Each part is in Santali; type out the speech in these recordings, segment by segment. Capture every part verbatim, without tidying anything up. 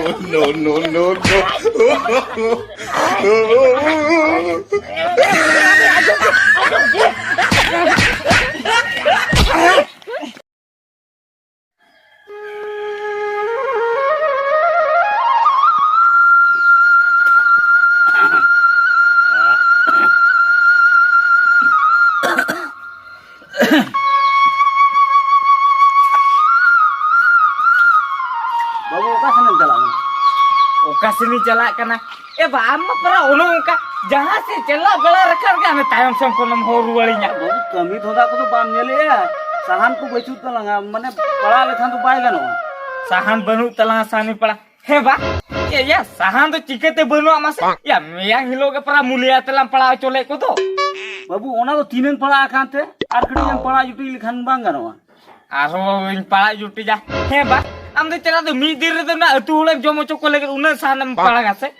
No, no, no, no. ᱵᱟᱹᱵᱩ, ᱚᱠᱟ ᱥᱮᱱᱮᱢ ᱪᱟᱞᱟᱜ ᱠᱟᱱᱟ? ᱚᱠᱟ ᱥᱮᱱᱤᱧ ᱪᱟᱞᱟᱜ ᱠᱟᱱᱟ? ᱮ ᱵᱟ, ᱟᱢ ᱢᱟ ᱯᱟᱨᱟ ᱚᱱᱮ ᱚᱱᱠᱟ ᱡᱟᱦᱟᱸ ᱥᱮᱫ ᱪᱟᱞᱟᱜ ᱵᱮᱲᱟ ᱨᱟᱠᱟᱵ ᱜᱮ ᱦᱟᱱᱮ ᱛᱟᱭᱚᱢ ᱥᱮᱱ ᱠᱷᱚᱱᱮᱢ ᱦᱚᱨ ᱨᱩᱣᱟᱹᱲᱤᱧᱟ᱾ ᱵᱟᱹᱵᱩ, ᱠᱟᱹᱢᱤ ᱫᱷᱚᱱᱫᱟ ᱠᱚᱫᱚ ᱵᱟᱢ ᱧᱮᱞᱮᱜᱼᱟ? ᱥᱟᱦᱟᱱ ᱠᱚ ᱵᱟᱹᱪᱩᱜ ᱛᱟᱞᱟᱝᱟ, ᱢᱟᱱᱮ ᱯᱟᱲᱟᱜ ᱞᱮᱠᱷᱟᱱ ᱫᱚ ᱵᱟᱭ ᱜᱟᱱᱚᱜᱼᱟ᱾ ᱥᱟᱦᱟᱱ ᱵᱟᱹᱱᱩᱜ ᱛᱟᱞᱟᱝᱟ, ᱥᱟᱦᱟᱱᱤᱧ ᱯᱟᱲᱟᱜ? ᱦᱮᱸ ᱵᱟ, ᱮ ᱭᱟ, ᱥᱟᱦᱟᱱ ᱫᱚ ᱪᱤᱠᱟᱹᱛᱮ ᱵᱟᱹᱱᱩᱜᱼᱟ ᱢᱟᱥᱮ? ᱭᱟ, ᱢᱮᱭᱟᱝ ᱦᱤᱞᱳᱜ ᱜᱮ ᱯᱟᱨᱟ ᱢᱩᱞᱤᱭᱟ ᱛᱮᱞᱟᱝ ᱯᱟᱲᱟᱜ ᱦᱚᱪᱚ ᱞᱮᱫ ᱠᱚᱫᱚ᱾ ᱵᱟᱹᱵᱩ, ᱚᱱᱟ ᱫᱚ ᱛᱤᱱᱟᱹᱝ ᱯᱟᱲᱟᱜ ᱟᱠᱟᱱ ᱛᱮ? ᱟᱨ ᱠᱟᱹᱴᱤᱡ ᱮᱢ ᱯᱟᱲᱟᱜ ᱡᱩᱴᱤᱡ ᱞᱮᱠᱷᱟᱱ ᱵᱟᱝ ᱜᱟᱱᱚᱜᱼᱟ? ᱟᱨᱦᱚᱸ ᱤᱧ ᱯᱟᱲᱟᱜ ᱡᱩᱴᱤᱡᱟ᱾ ᱦᱮᱸ ᱵᱟ, ᱟᱢ ᱫᱚ ᱪᱮᱫᱟᱜ ᱫᱚ ᱢᱤᱫ ᱫᱤᱱ ᱨᱮᱫᱚ ᱱᱟ ᱟᱹᱛᱩ ᱦᱚᱲᱮᱢ ᱡᱚᱢ ᱦᱚᱪᱚ ᱠᱚ ᱞᱟᱹᱜᱤᱫ ᱩᱱᱟᱹᱜ ᱥᱟᱦᱟᱱᱮᱢ ᱯᱟᱲᱟᱜᱟ ᱥᱮ?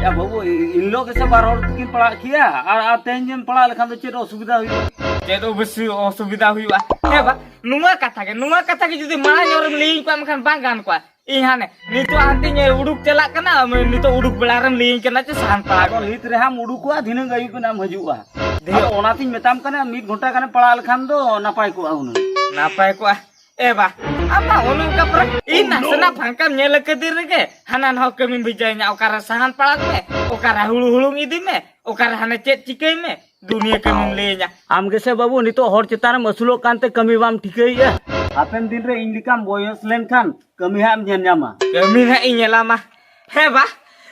ᱭᱟ ᱵᱟᱹᱵᱩ, ᱤ-, ᱤ-, ᱤᱱ ᱦᱤᱞᱳᱜ ᱜᱮᱥᱮ ᱵᱟᱨ ᱦᱚᱲ ᱛᱮᱠᱤᱱ ᱯᱟᱲᱟᱜ ᱠᱮᱭᱟ, ᱟᱨ, ᱟᱨ ᱛᱮᱦᱮᱧ ᱡᱮᱢ ᱯᱟᱲᱟᱜ ᱞᱮᱠᱷᱟᱱ ᱫᱚ ᱪᱮᱫ ᱚᱥᱩᱵᱤᱫᱷᱟ ᱦᱩᱭᱩᱜᱼᱟ? ᱪᱮᱫ ᱚᱵᱚᱥᱥᱳᱭ ᱚᱥᱩᱵᱤᱫᱷᱟ ᱦᱩᱭᱩᱜᱼᱟ? ᱦᱮᱸ ᱵᱟ, ᱱᱚᱣᱟ ᱠᱟᱛᱷᱟ ᱜᱮ, ᱱᱚᱣᱟ ᱠᱟᱛᱷᱟ ᱜᱮ ᱡᱩᱫᱤ ᱢᱟᱲᱟᱝ ᱧᱚᱜ ᱨᱮᱢ ᱞᱟᱹᱭᱟᱹᱧ ᱠᱚᱣᱟ, ᱢᱮᱱᱠᱷᱟᱱ ᱵᱟᱝ ᱜᱟᱱ ᱠᱚᱜᱼᱟ᱾ ᱤᱧ ᱦᱟᱱᱮ ᱱᱤᱛᱚᱜ ᱦᱟᱱᱛᱮᱧ ᱩᱰᱩᱠ ᱪᱟᱞᱟᱜ ᱠᱟᱱᱟ, ᱱᱤᱛᱚᱜ ᱩᱰᱩᱠ ᱵᱮᱲᱟ ᱨᱮᱢ ᱞᱟᱹᱭᱟᱹᱧ ᱠᱟᱱᱟ ᱡᱮ ᱥᱟᱦᱟᱱ ᱯᱟᱲᱟᱜ ᱟᱫᱚ ᱢᱮ᱾ ᱱᱤᱛ ᱨᱮᱦᱟᱸᱢ ᱩᱰᱩᱠᱚᱜᱼᱟ, ᱫᱷᱤᱱᱟᱹᱝ ᱟᱹᱭᱩᱵ ᱵᱮᱱᱟᱢ ᱦᱤᱡᱩᱜᱼᱟ᱾ ᱫᱷᱤᱱᱟᱹᱝ᱾ ᱟᱫᱚ ᱚᱱᱟᱛᱤᱧ ᱢᱮᱛᱟᱢ ᱠᱟᱱᱟ, ᱢᱤᱫ ᱜᱷᱚᱱᱴᱟ ᱜᱟᱱᱮᱢ ᱯᱟᱲᱟᱜ ᱞᱮᱠᱷᱟᱱ ᱫᱚ ᱱᱟᱯᱟᱭ ᱠᱚᱜᱼᱟ ᱦᱩᱱᱟᱹᱝ᱾ ᱱᱟᱯᱟᱭ ᱠᱚᱜᱼᱟ᱾ ᱮ ᱵᱟ, ᱟᱢ ᱢᱟ ᱚᱱᱮ ᱚᱱᱠᱟ ᱯᱟᱨᱟ ᱤᱧ ᱱᱟᱥᱮᱱᱟᱜ ᱯᱷᱟᱸᱠᱟᱢ ᱧᱮᱞ ᱟᱠᱟᱫᱮ ᱨᱮᱜᱮ ᱦᱟᱱᱟ ᱱᱟᱣᱟ ᱠᱟᱹᱢᱤᱢ ᱵᱷᱮᱡᱟᱭᱤᱧᱟ, ᱚᱠᱟᱨᱮ ᱥᱟᱦᱟᱱ ᱯᱟᱲᱟᱜ ᱢᱮ, ᱚᱠᱟᱨᱮ ᱦᱩᱲᱩ ᱦᱩᱲᱩᱝ ᱤᱫᱤ ᱢᱮ, ᱚᱠᱟᱨᱮ ᱦᱟᱱᱮ ᱪᱮᱫ ᱪᱤᱠᱟᱹᱭ ᱢᱮ, ᱫᱩᱱᱤᱭᱟᱹ ᱠᱟᱹᱢᱤᱢ ᱞᱟᱹᱭᱟᱹᱧᱟ᱾ ᱟᱢ ᱜᱮᱥᱮ ᱵᱟᱹᱵᱩ ᱱᱤᱛᱚᱜ ᱦᱚᱲ ᱪᱮᱛᱟᱱ ᱨᱮᱢ ᱟᱹᱥᱩᱞᱚᱜ ᱠᱟᱱᱛᱮ ᱠᱟᱹᱢᱤ ᱵᱟᱢ ᱴᱷᱤᱠᱟᱹᱭᱮᱫᱼᱟ᱾ ᱦᱟᱯᱮᱱ ᱫᱤᱱ ᱨᱮ ᱤᱧ ᱞᱮᱠᱟᱢ ᱵᱚᱭᱚᱥ ᱞᱮᱱᱠᱷᱟᱱ ᱠᱟᱹᱢᱤ ᱦᱟᱸᱜ ᱮᱢ ᱧᱮᱞ ᱧᱟᱢᱟ᱾ ᱠᱟᱹᱢᱤ ᱦᱟᱸᱜ ᱤᱧ ᱧᱮᱞᱟᱢᱟ᱾ ᱦᱮᱸ ᱵᱟ,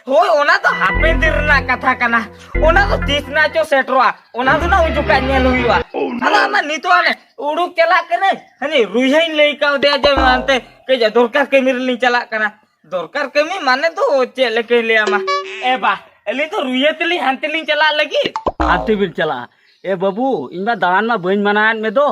ᱦᱳᱭ, ᱚᱱᱟ ᱫᱚ ᱦᱟᱯᱮᱱ ᱫᱤᱱ ᱨᱮᱱᱟᱜ ᱠᱟᱛᱷᱟ ᱠᱟᱱᱟ᱾ ᱚᱱᱟ ᱫᱚ ᱛᱤᱥ ᱱᱟ ᱪᱚ ᱥᱮᱴᱮᱨᱚᱜᱼᱟ, ᱚᱱᱟ ᱫᱚ ᱱᱟ ᱩᱱ ᱡᱚᱠᱷᱟᱜ ᱧᱮᱞ ᱦᱩᱭᱩᱜᱼᱟ᱾ ᱟᱫᱚ ᱟᱢ ᱢᱟ ᱱᱤᱛᱚᱜ ᱦᱟᱱᱮ ᱩᱰᱩᱠ ᱪᱟᱞᱟᱜ ᱠᱟᱹᱱᱟᱹᱧ, ᱦᱟᱹᱱᱤ ᱨᱩᱭᱦᱟᱹᱧ ᱞᱟᱹᱭ ᱠᱟᱣᱫᱮᱭᱟ ᱡᱮ ᱦᱟᱱᱛᱮ ᱠᱟᱹᱡ ᱫᱚᱨᱠᱟᱨ ᱠᱟᱹᱢᱤ ᱨᱮᱞᱤᱧ ᱪᱟᱞᱟᱜ ᱠᱟᱱᱟ᱾ ᱫᱚᱨᱠᱟᱨ ᱠᱟᱹᱢᱤ ᱢᱟᱱᱮ ᱫᱚ ᱪᱮᱫ ᱞᱮᱠᱟᱧ ᱞᱟᱹᱭᱟᱢᱟ? ᱮ ᱵᱟ, ᱟᱹᱞᱤᱧ ᱫᱚ ᱨᱩᱭᱟᱹ ᱛᱮᱞᱤᱧ ᱦᱟᱱᱛᱮ ᱞᱤᱧ ᱪᱟᱞᱟᱜ ᱞᱟᱹᱜᱤᱫ᱾ ᱦᱟᱱᱛᱮ ᱵᱤᱱ ᱪᱟᱞᱟᱜᱼᱟ? ᱮ ᱵᱟᱹᱵᱩ, ᱤᱧ ᱢᱟ ᱫᱟᱬᱟᱱ ᱢᱟ ᱵᱟᱹᱧ ᱢᱟᱱᱟᱣᱮᱫ ᱢᱮ ᱫᱚ᱾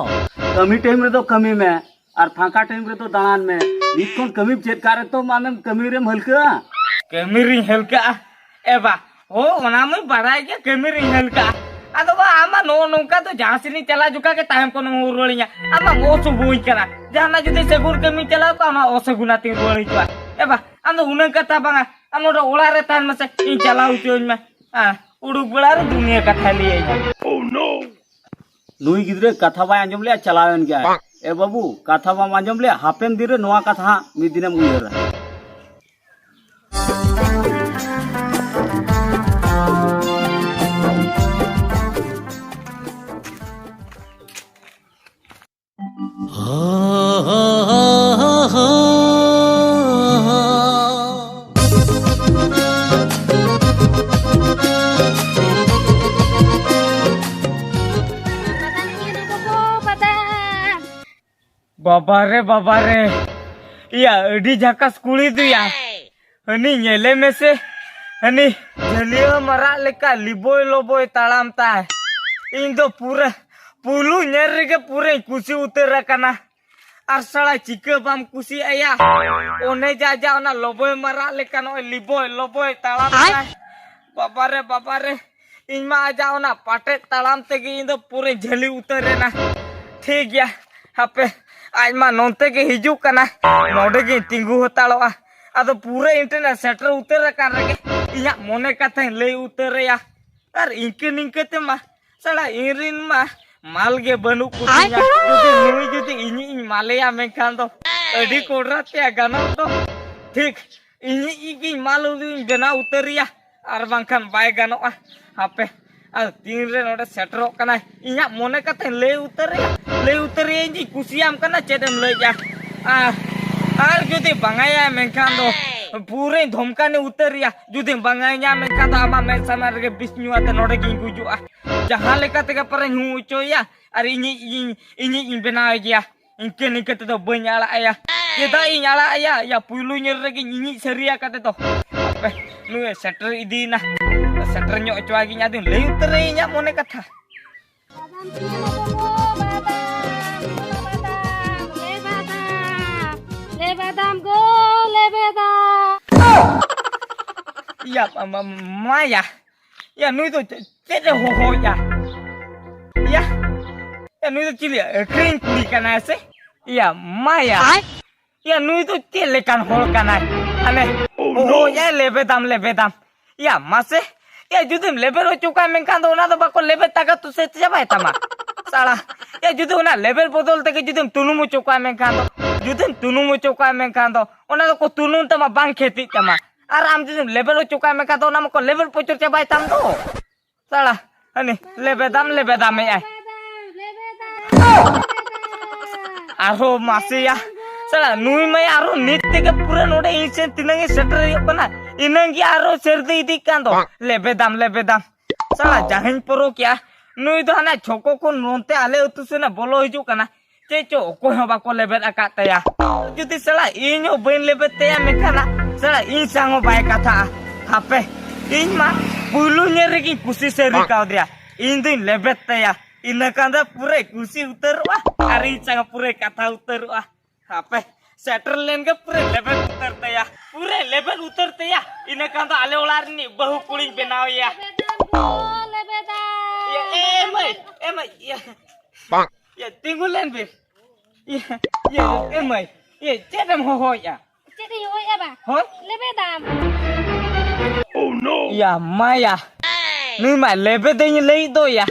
ᱠᱟᱹᱢᱤ ᱴᱟᱭᱤᱢ ᱨᱮᱫᱚ ᱠᱟᱹᱢᱤ ᱢᱮ ᱟᱨ ᱯᱷᱟᱸᱠᱟ ᱴᱟᱭᱤᱢ ᱨᱮᱫᱚ ᱫᱟᱬᱟᱱ ᱢᱮ᱾ ᱱᱤᱛ ᱠᱷᱚᱱ ᱠᱟᱹᱢᱤᱢ ᱪᱮᱫ ᱠᱟᱜ ᱨᱮᱛᱚ ᱟᱢᱮᱢ ᱠᱟᱹᱢᱤ ᱨᱮᱢ ᱦᱟᱹᱞᱠᱟᱹᱜᱼᱟ᱾ ᱠᱟᱹᱢᱤ ᱨᱤᱧ ᱦᱟᱹᱞᱠᱟᱹᱜᱼᱟ? ᱮ ᱵᱟ, ᱦᱳ, ᱚᱱᱟ ᱢᱟᱧ ᱵᱟᱲᱟᱭ ᱜᱮ, ᱠᱟᱹᱢᱤ ᱨᱤᱧ ᱦᱟᱹᱞᱠᱟᱹᱜᱼᱟ᱾ ᱟᱫᱚ ᱵᱟ, ᱟᱢ ᱢᱟ ᱱᱚᱜᱼᱚ ᱱᱚᱝᱠᱟ ᱫᱚ ᱡᱟᱦᱟᱸ ᱥᱮᱫ ᱤᱧ ᱪᱟᱞᱟᱣ ᱡᱚᱠᱷᱟ ᱜᱮ ᱛᱟᱭᱚᱢ ᱠᱷᱚᱱᱮᱢ ᱨᱩᱣᱟᱹᱲᱤᱧᱟ᱾ ᱟᱢ ᱢᱟ ᱚᱥᱩᱵᱷᱚᱧ ᱠᱟᱱᱟ᱾ ᱡᱟᱦᱟᱱᱟᱜ ᱡᱩᱫᱤ ᱥᱟᱹᱜᱩᱱ ᱠᱟᱹᱢᱤᱧ ᱪᱟᱞᱟᱣ ᱠᱚᱜᱼᱟ, ᱚᱱᱟ ᱚᱥᱟᱹᱜᱩᱱ ᱟᱛᱮᱧ ᱨᱩᱣᱟᱹᱲ ᱦᱤᱡᱩᱜᱼᱟ᱾ ᱮ ᱵᱟ, ᱟᱢ ᱫᱚ ᱦᱩᱱᱟᱹᱝ ᱠᱟᱛᱷᱟ ᱵᱟᱝᱟ, ᱟᱢ ᱱᱚᱰᱮ ᱚᱲᱟᱜ ᱨᱮ ᱛᱟᱦᱮᱱ ᱢᱮᱥᱮ, ᱤᱧ ᱪᱟᱞᱟᱣ ᱦᱚᱪᱚᱣᱟᱹᱧ ᱢᱮ᱾ ᱦᱮᱸ, ᱩᱰᱩᱠ ᱵᱮᱲᱟ ᱨᱮ ᱫᱩᱱᱤᱭᱟᱹ ᱠᱟᱛᱷᱟᱭ ᱞᱟᱹᱭᱟᱹᱧᱟ᱾ ᱱᱩᱭ ᱜᱤᱫᱽᱨᱟᱹ ᱠᱟᱛᱷᱟ ᱵᱟᱭ ᱟᱸᱡᱚᱢ ᱞᱮᱜᱼᱟ, ᱪᱟᱞᱟᱣᱮᱱ ᱜᱮᱭᱟᱭ᱾ ᱮ ᱵᱟᱹᱵᱩ, ᱠᱟᱛᱷᱟ ᱵᱟᱢ ᱟᱸᱡᱚᱢ ᱞᱮᱜᱼᱟ, ᱦᱟᱯᱮᱱ ᱫᱤᱱ ᱨᱮ ᱱᱚᱣᱟ ᱠᱟᱛᱷᱟ ᱦᱟᱸᱜ ᱢᱤᱫ ᱫᱤᱱᱮᱢ ᱩᱭᱦᱟᱹᱨᱟ᱾ ᱵᱟᱵᱟᱨᱮ, ᱵᱟᱵᱟᱨᱮ, ᱤᱭᱟ ᱟᱹᱰᱤ ᱡᱷᱟᱠᱟᱥ ᱠᱩᱲᱤ ᱫᱚᱭᱟ᱾ ᱦᱟᱹᱱᱤ ᱧᱮᱞᱮ ᱢᱮᱥᱮ, ᱦᱟᱹᱱᱤ ᱡᱷᱟᱹᱞᱤᱭᱟᱹ ᱢᱟᱨᱟᱜ ᱞᱮᱠᱟ ᱞᱤᱵᱚᱭ ᱞᱚᱵᱚᱭ ᱛᱟᱲᱟᱢ ᱛᱟᱭ᱾ ᱤᱧ ᱫᱚ ᱯᱩᱨᱟᱹ ᱯᱩᱭᱞᱩ ᱧᱮᱞ ᱨᱮᱜᱮ ᱯᱩᱨᱟᱹᱧ ᱠᱩᱥᱤ ᱩᱛᱟᱹᱨ ᱟᱠᱟᱱᱟ᱾ ᱟᱨ ᱥᱟᱲᱟ ᱪᱤᱠᱟᱹ ᱵᱟᱢ ᱠᱩᱥᱤᱭᱟᱜᱼᱟ ᱭᱟ? ᱚᱱᱮ ᱡᱟ ᱡᱟ ᱚᱱᱟ ᱞᱚᱵᱚᱭ ᱢᱟᱨᱟᱜ ᱞᱮᱠᱟ ᱱᱚᱜᱼᱚᱭ ᱞᱤᱵᱚᱭ ᱞᱚᱵᱚᱭ ᱛᱟᱲᱟᱢ ᱛᱟᱭ᱾ ᱵᱟᱵᱟᱨᱮ, ᱵᱟᱵᱟᱨᱮ, ᱤᱧ ᱢᱟ ᱟᱡᱟᱜ ᱚᱱᱟ ᱯᱟᱴᱮᱫ ᱛᱟᱲᱟᱢ ᱛᱮᱜᱮ ᱤᱧ ᱫᱚ ᱯᱩᱨᱟᱹᱧ ᱡᱷᱟᱹᱞᱤ ᱩᱛᱟᱹᱨ ᱮᱱᱟ᱾ ᱴᱷᱤᱠ ᱜᱮᱭᱟ, ᱦᱟᱯᱮ, ᱟᱡ ᱢᱟ ᱱᱚᱱᱛᱮ ᱜᱮ ᱦᱤᱡᱩᱜ ᱠᱟᱱᱟ, ᱱᱚᱰᱮ ᱜᱤᱧ ᱛᱤᱸᱜᱩ ᱦᱟᱛᱟᱲᱚᱜᱼᱟ᱾ ᱟᱫᱚ ᱯᱩᱨᱟᱹ ᱤᱧ ᱴᱷᱮᱱᱮ ᱥᱮᱴᱮᱨ ᱩᱛᱟᱹᱨ ᱟᱠᱟᱱ ᱨᱮᱜᱮ ᱤᱧᱟᱹᱜ ᱢᱚᱱᱮ ᱠᱟᱛᱷᱟᱧ ᱞᱟᱹᱭ ᱩᱛᱟᱹᱨ ᱟᱭᱟ᱾ ᱟᱨ ᱤᱱᱠᱟᱹ ᱱᱤᱝᱠᱟᱹ ᱛᱮᱢᱟ ᱥᱟᱲᱟ ᱤᱧ ᱨᱤᱱ ᱢᱟ ᱢᱟᱞ ᱜᱮ ᱵᱟᱹᱱᱩᱜ ᱠᱚᱛᱤᱧᱟ᱾ ᱡᱩᱫᱤ ᱱᱩᱭ ᱡᱩᱫᱤ ᱤᱧᱤᱡ ᱤᱧ ᱢᱟᱞᱮᱭᱟ ᱢᱮᱱᱠᱷᱟᱱ ᱫᱚ ᱟᱹᱰᱤ ᱠᱚᱰᱨᱟ ᱛᱮᱭᱟ ᱜᱟᱱᱚᱜ ᱫᱚ᱾ ᱴᱷᱤᱠ, ᱤᱧᱤᱡ ᱜᱤᱧ ᱢᱟᱞ ᱩᱱᱤᱧ ᱵᱮᱱᱟᱣ ᱩᱛᱟᱹᱨᱮᱭᱟ, ᱟᱨ ᱵᱟᱝᱠᱷᱟᱱ ᱵᱟᱭ ᱜᱟᱱᱚᱜᱼᱟ᱾ ᱦᱟᱯᱮ, ᱟᱨ ᱛᱤᱱᱨᱮ ᱱᱚᱰᱮ ᱥᱮᱴᱮᱨᱚᱜ ᱠᱟᱱᱟᱭ, ᱤᱧᱟᱹᱜ ᱢᱚᱱᱮ ᱠᱟᱛᱮ ᱞᱟᱹᱭ ᱩᱛᱟᱹᱨᱮᱭᱟ, ᱞᱟᱹᱭ ᱩᱛᱟᱹᱨᱮᱭᱟᱹᱧ ᱡᱮ ᱠᱩᱥᱤᱭᱟᱢ ᱠᱟᱱᱟ, ᱪᱮᱫ ᱮᱢ ᱞᱟᱹᱭᱮᱫᱼᱟ? ᱟᱨ, ᱟᱨ ᱡᱩᱫᱤ ᱵᱟᱝᱟᱭᱟ ᱢᱮᱱᱠᱷᱟᱱ ᱫᱚ ᱯᱩᱨᱟᱹᱧ ᱫᱷᱚᱢᱠᱟᱱᱤ ᱩᱛᱟᱹᱨᱮᱭᱟ᱾ ᱡᱩᱫᱤ ᱵᱟᱝᱟᱭᱟ ᱢᱮᱱᱠᱷᱟᱱ ᱫᱚ ᱟᱢᱟᱜ ᱢᱮᱫ ᱥᱟᱢᱟᱝ ᱨᱮᱜᱮ ᱵᱤᱥ ᱧᱩ ᱟᱛᱮ ᱱᱚᱰᱮ ᱜᱤᱧ ᱜᱩᱡᱩᱜᱼᱟ᱾ ᱡᱟᱦᱟᱸ ᱞᱮᱠᱟ ᱛᱮᱜᱮ ᱯᱟᱨᱮᱧ ᱦᱩ ᱦᱚᱪᱚᱭᱮᱭᱟ, ᱟᱨ ᱤᱧᱤᱡ, ᱤᱧ, ᱤᱧᱤᱡ ᱤᱧ ᱵᱮᱱᱟᱣ ᱮ ᱜᱮᱭᱟ᱾ ᱤᱱᱠᱟᱹ ᱱᱤᱝᱠᱟᱹ ᱛᱮᱫᱚ ᱵᱟᱹᱧ ᱟᱲᱟᱜ ᱟᱭᱟ᱾ ᱪᱮᱫᱟᱜ ᱤᱧ ᱟᱲᱟᱜ ᱟᱭᱟ? ᱭᱟ, ᱯᱩᱭᱞᱩ ᱧᱮᱞ ᱨᱮᱜᱮᱧ ᱤᱧᱤᱡ ᱥᱟᱹᱨᱤᱭᱟ ᱠᱟᱛᱮ ᱫᱚ᱾ ᱦᱟᱯᱮ, ᱱᱩᱭ ᱥᱮᱴᱮᱨ ᱤᱫᱤᱭᱮᱱᱟ᱾ ᱥᱮᱴᱮᱨ ᱧᱚᱜ ᱦᱚᱪᱚᱣᱟᱭ ᱜᱤᱧ, ᱟᱫᱚᱧ ᱞᱟᱹᱭ ᱩᱛᱟᱹᱨ ᱟᱭᱟ ᱤᱧᱟᱹᱜ ᱢᱚᱱᱮ ᱠᱟᱛᱷᱟ᱾ ᱵᱟᱫᱟᱢ ᱛᱤᱧ ᱮᱢᱟ ᱵᱟᱹᱵᱩ, ᱵᱟᱫᱟᱢ, ᱜᱚᱞᱟ ᱵᱟᱫᱟᱢ, ᱞᱮ ᱵᱟᱫᱟᱢ, ᱞᱮ ᱵᱟᱫᱟᱢ ᱜᱳ, ᱞᱮ ᱵᱟᱫᱟᱢ᱾ ᱭᱟ, ᱢᱟ-, ᱢᱟ-, ᱢᱟᱭᱟ᱾ ᱭᱟ, ᱱᱩᱭ ᱫᱚ ᱪᱮ-, ᱪᱮᱫ ᱮ ᱦᱚᱦᱚᱭᱟ? ᱭᱟ, ᱭᱟ, ᱱᱩᱭ ᱫᱚ ᱪᱤᱞᱤ ᱟᱹᱠᱷᱨᱤᱧ ᱠᱩᱲᱤ ᱠᱟᱱᱟᱭ ᱥᱮ? ᱭᱟ, ᱢᱟᱭᱟ᱾ ᱭᱟ, ᱱᱩᱭ ᱫᱚ ᱪᱮᱫ ᱞᱮᱠᱟᱱ ᱦᱚᱲ ᱠᱟᱱᱟᱭ? ᱦᱟᱱᱮ, ᱳᱦᱳ, ᱭᱟ, ᱞᱮᱵᱮᱫᱟᱢ, ᱞᱮᱵᱮᱫᱟᱢ᱾ ᱭᱟ, ᱢᱟᱥᱮ, ᱭᱟ, ᱡᱩᱫᱤᱢ ᱞᱮᱵᱮᱫ ᱦᱚᱪᱚ ᱠᱟᱭ ᱢᱮᱱᱠᱷᱟᱱ ᱫᱚ ᱚᱱᱟ ᱫᱚ ᱵᱟᱠᱚ ᱞᱮᱵᱮᱫ ᱛᱟᱠᱟ ᱛᱩᱥᱮ ᱪᱟᱵᱟᱭ ᱛᱟᱢᱟ᱾ ᱥᱟᱲᱟ, ᱭᱟ, ᱡᱩᱫᱤ ᱚᱱᱟ ᱞᱮᱵᱮᱫ ᱵᱚᱫᱚᱞ ᱛᱮᱜᱮ ᱡᱩᱫᱤᱢ ᱛᱩᱱᱩᱢ ᱦᱚᱪᱚ ᱠᱟᱭ ᱢᱮᱱᱠᱷᱟᱱ ᱫᱚ, ᱡᱩᱫᱤᱢ ᱛᱩᱱᱩᱢ ᱦᱚᱪᱚ ᱠᱟᱭ ᱢᱮᱱᱠᱷᱟᱱ ᱫᱚ, ᱚᱱᱟ ᱫᱚᱠᱚ ᱛᱩᱱᱩᱢ ᱛᱟᱢᱟ, ᱵᱟᱝ ᱠᱷᱮᱛᱤᱜ ᱛᱟᱢᱟ᱾ ᱟᱨ ᱟᱢ ᱡᱩᱫᱤᱢ ᱞᱮᱵᱮᱫ ᱦᱚᱪᱚ ᱠᱟᱭ ᱢᱮᱱᱠᱷᱟᱱ ᱫᱚ, ᱚᱱᱟ ᱢᱟᱠᱚ ᱞᱮᱵᱮᱫ ᱯᱚᱪᱚᱨ ᱪᱟᱵᱟᱭ ᱛᱟᱢ ᱫᱚ᱾ ᱥᱟᱲᱟ, ᱦᱟᱹᱱᱤ ᱞᱮᱵᱮᱫᱟᱢ ᱞᱮᱵᱮᱫᱟᱢᱮ ᱟᱭ᱾ ᱟᱨᱦᱚᱸ ᱢᱟᱥᱮᱭᱟ, ᱥᱟᱲᱟ ᱱᱩᱭ ᱢᱟᱭ ᱟᱨᱦᱚᱸ ᱱᱤᱛ ᱛᱮᱜᱮ ᱯᱩᱨᱟᱹ ᱱᱚᱰᱮ ᱤᱧ ᱥᱮᱱ ᱛᱤᱱᱟᱹᱝ ᱮ ᱥᱮᱴᱮᱨ ᱦᱩᱭᱩᱜ ᱠᱟᱱᱟ, ᱤᱱᱟᱹᱝ ᱜᱮ ᱟᱨᱦᱚᱸ ᱥᱟᱹᱨᱫᱤ ᱤᱫᱤᱜ ᱠᱟᱱ ᱫᱚ᱾ ᱞᱮᱵᱮᱫᱟᱢ ᱞᱮᱵᱮᱫᱟᱢ, ᱥᱟᱲᱟ ᱡᱟᱦᱟᱸᱧ ᱯᱚᱨᱚᱠᱮᱭᱟ, ᱱᱩᱭ ᱫᱚ ᱦᱟᱱᱟ ᱪᱷᱚᱠᱚ ᱠᱷᱚᱱ ᱱᱚᱱᱛᱮ ᱟᱞᱮ ᱟᱹᱛᱩ ᱥᱮᱱ ᱮ ᱵᱚᱞᱚ ᱦᱤᱡᱩᱜ ᱠᱟᱱᱟ᱾ ᱪᱮᱫ ᱪᱚ ᱚᱠᱚᱭ ᱦᱚᱸ ᱵᱟᱠᱚ ᱞᱮᱵᱮᱫ ᱟᱠᱟᱫ ᱛᱟᱭᱟ᱾ ᱡᱩᱫᱤ ᱥᱟᱞᱟ ᱤᱧ ᱦᱚᱸ ᱵᱟᱹᱧ ᱞᱮᱵᱮᱫ ᱛᱟᱭᱟ, ᱢᱮᱱᱠᱷᱟᱱ ᱥᱟᱞᱟ ᱤᱧ ᱥᱟᱶ ᱦᱚᱸ ᱵᱟᱭ ᱠᱟᱛᱷᱟᱜᱼᱟ᱾ ᱦᱟᱯᱮ, ᱤᱧ ᱢᱟ ᱯᱩᱭᱞᱩ ᱧᱮᱞ ᱨᱮᱜᱮᱧ ᱠᱩᱥᱤ ᱥᱟᱹᱨᱤ ᱠᱟᱣᱫᱮᱭᱟ᱾ ᱤᱧ ᱫᱩᱧ ᱞᱮᱵᱮᱫ ᱛᱟᱭᱟ, ᱤᱱᱟᱹ ᱠᱷᱟᱱ ᱫᱚ ᱯᱩᱨᱟᱹᱭ ᱠᱩᱥᱤ ᱩᱛᱟᱹᱨᱚᱜᱼᱟ ᱟᱨ ᱤᱧ ᱥᱟᱶ ᱯᱩᱨᱟᱹᱭ ᱠᱟᱛᱷᱟ ᱩᱛᱟᱹᱨᱚᱜᱼᱟ᱾ ᱦᱟᱯᱮ, ᱥᱮᱴᱮᱨ ᱞᱮᱱ ᱜᱮ ᱯᱩᱨᱟᱹᱭ ᱞᱮᱵᱮᱫ ᱩᱛᱟᱹᱨ ᱛᱟᱭᱟ, ᱯᱩᱨᱟᱹᱭ ᱞᱮᱵᱮᱫ ᱩᱛᱟᱹᱨ ᱛᱟᱭᱟ᱾ ᱤᱱᱟᱹ ᱠᱷᱟᱱ ᱫᱚ ᱟᱞᱮ ᱚᱲᱟᱜ ᱨᱤᱱᱤᱡ ᱵᱟᱹᱦᱩ ᱠᱩᱲᱤᱧ ᱵᱮᱱᱟᱣ ᱮᱭᱟ᱾ ᱞᱮᱵᱮᱫᱟᱢ ᱜᱳ, ᱞᱮᱵᱮᱫᱟᱢ᱾ ᱤᱭᱟᱹ, ᱮ, ᱮ, ᱢᱟᱹᱭ, ᱮ, ᱢᱟᱹᱭ, ᱤᱭᱟᱹ᱾ ᱤᱭᱟᱹ, ᱛᱤᱸᱜᱩ ᱞᱮᱱ ᱵᱤᱱ᱾ ᱤᱭᱟᱹ, ᱤᱭᱟᱹ, ᱮ ᱢᱟᱹᱭ, ᱤᱭᱟᱹ, ᱪᱮᱫ ᱮᱢ ᱦᱚᱦᱚᱭᱮᱫᱼᱟ? ᱪᱮᱫ ᱤᱧ ᱦᱚᱦᱚᱭᱮᱫᱼᱟ ᱵᱟ? ᱦᱳᱭ? ᱞᱮᱵᱮᱫᱟᱢ᱾ ᱤᱭᱟ ᱢᱟᱭᱟ, ᱱᱩᱭ ᱢᱟ ᱞᱮᱵᱮᱫᱟᱹᱧ ᱞᱟᱹᱭᱮᱫ ᱫᱚ ᱭᱟ᱾